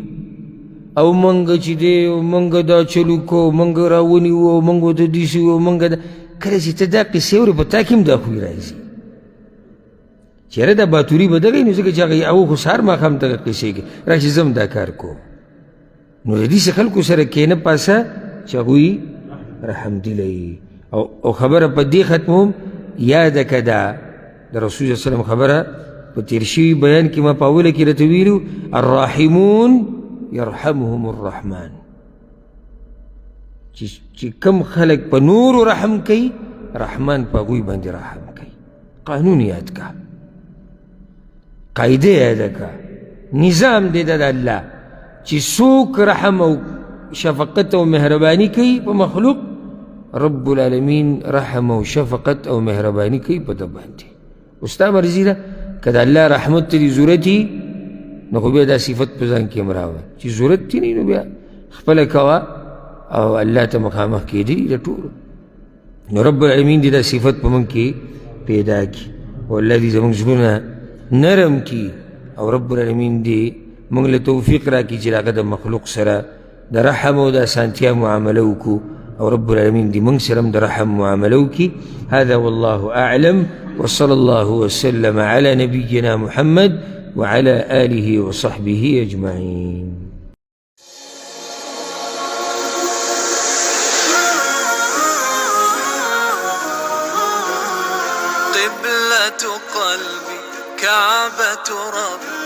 او مونږ چې دی مونږ دا چل وکړو، مونږ را ونیو، مونږ ورته داسې وو، مونږ دا، کله چې ته دا قصې اورې په تا کې هم دا خوی راځي چې یاره دا باتوري به دغه نو ځکه چې هغه هغه خو سهار ماښام دغه قصې کوي، راشي زه هم دا کار کوم. نو د داسې خلکو سره کښېنه پاسه چې هغوی رحمدله وي. او خبره په دې ختموم، یاده که دا د رسول صلی الله علیه وسلم خبره په تېر شوي بیان کې ما په اوله کې راته ویلو، الراحمون يرحمهم الرحمن. چې کم خلک په نورو رحم کوي، رحمان په هغوی باندې رحم کوي. قانون یاد کا، قاعده یاده کا، نظام دی د الله چې څوک رحم او شفقت او مهرباني کوي په مخلوق، رب العالمین رحم او شفقت او مهرباني کوي په ده باندې. اوس ستا مرضي ده که د الله رحمت ته دې ضرورت وي نو خو بیا دا صفت په ځان کې هم راوړه، چې ضرورت دې نه نو بیا خپله کوه او الله ته مخامخ کېدی د ټولو. نو رب العالمین دې دا صفت په موږ کې پیدا کړي، او الله دې زموږ زړونه نرم کړي، او رب العالمین دې موږ له توفیق راکړي چې هغه د مخلوق سره د رحم او د اسانتیا معامله وکړو، او رب العالمین دې موږ سره هم د رحم معامله وکړي. هذا والله أعلم، وصلى الله وسلم على نبينا محمد وعلى آله وصحبه أجمعين. قبلة قلبي كعبة ربي.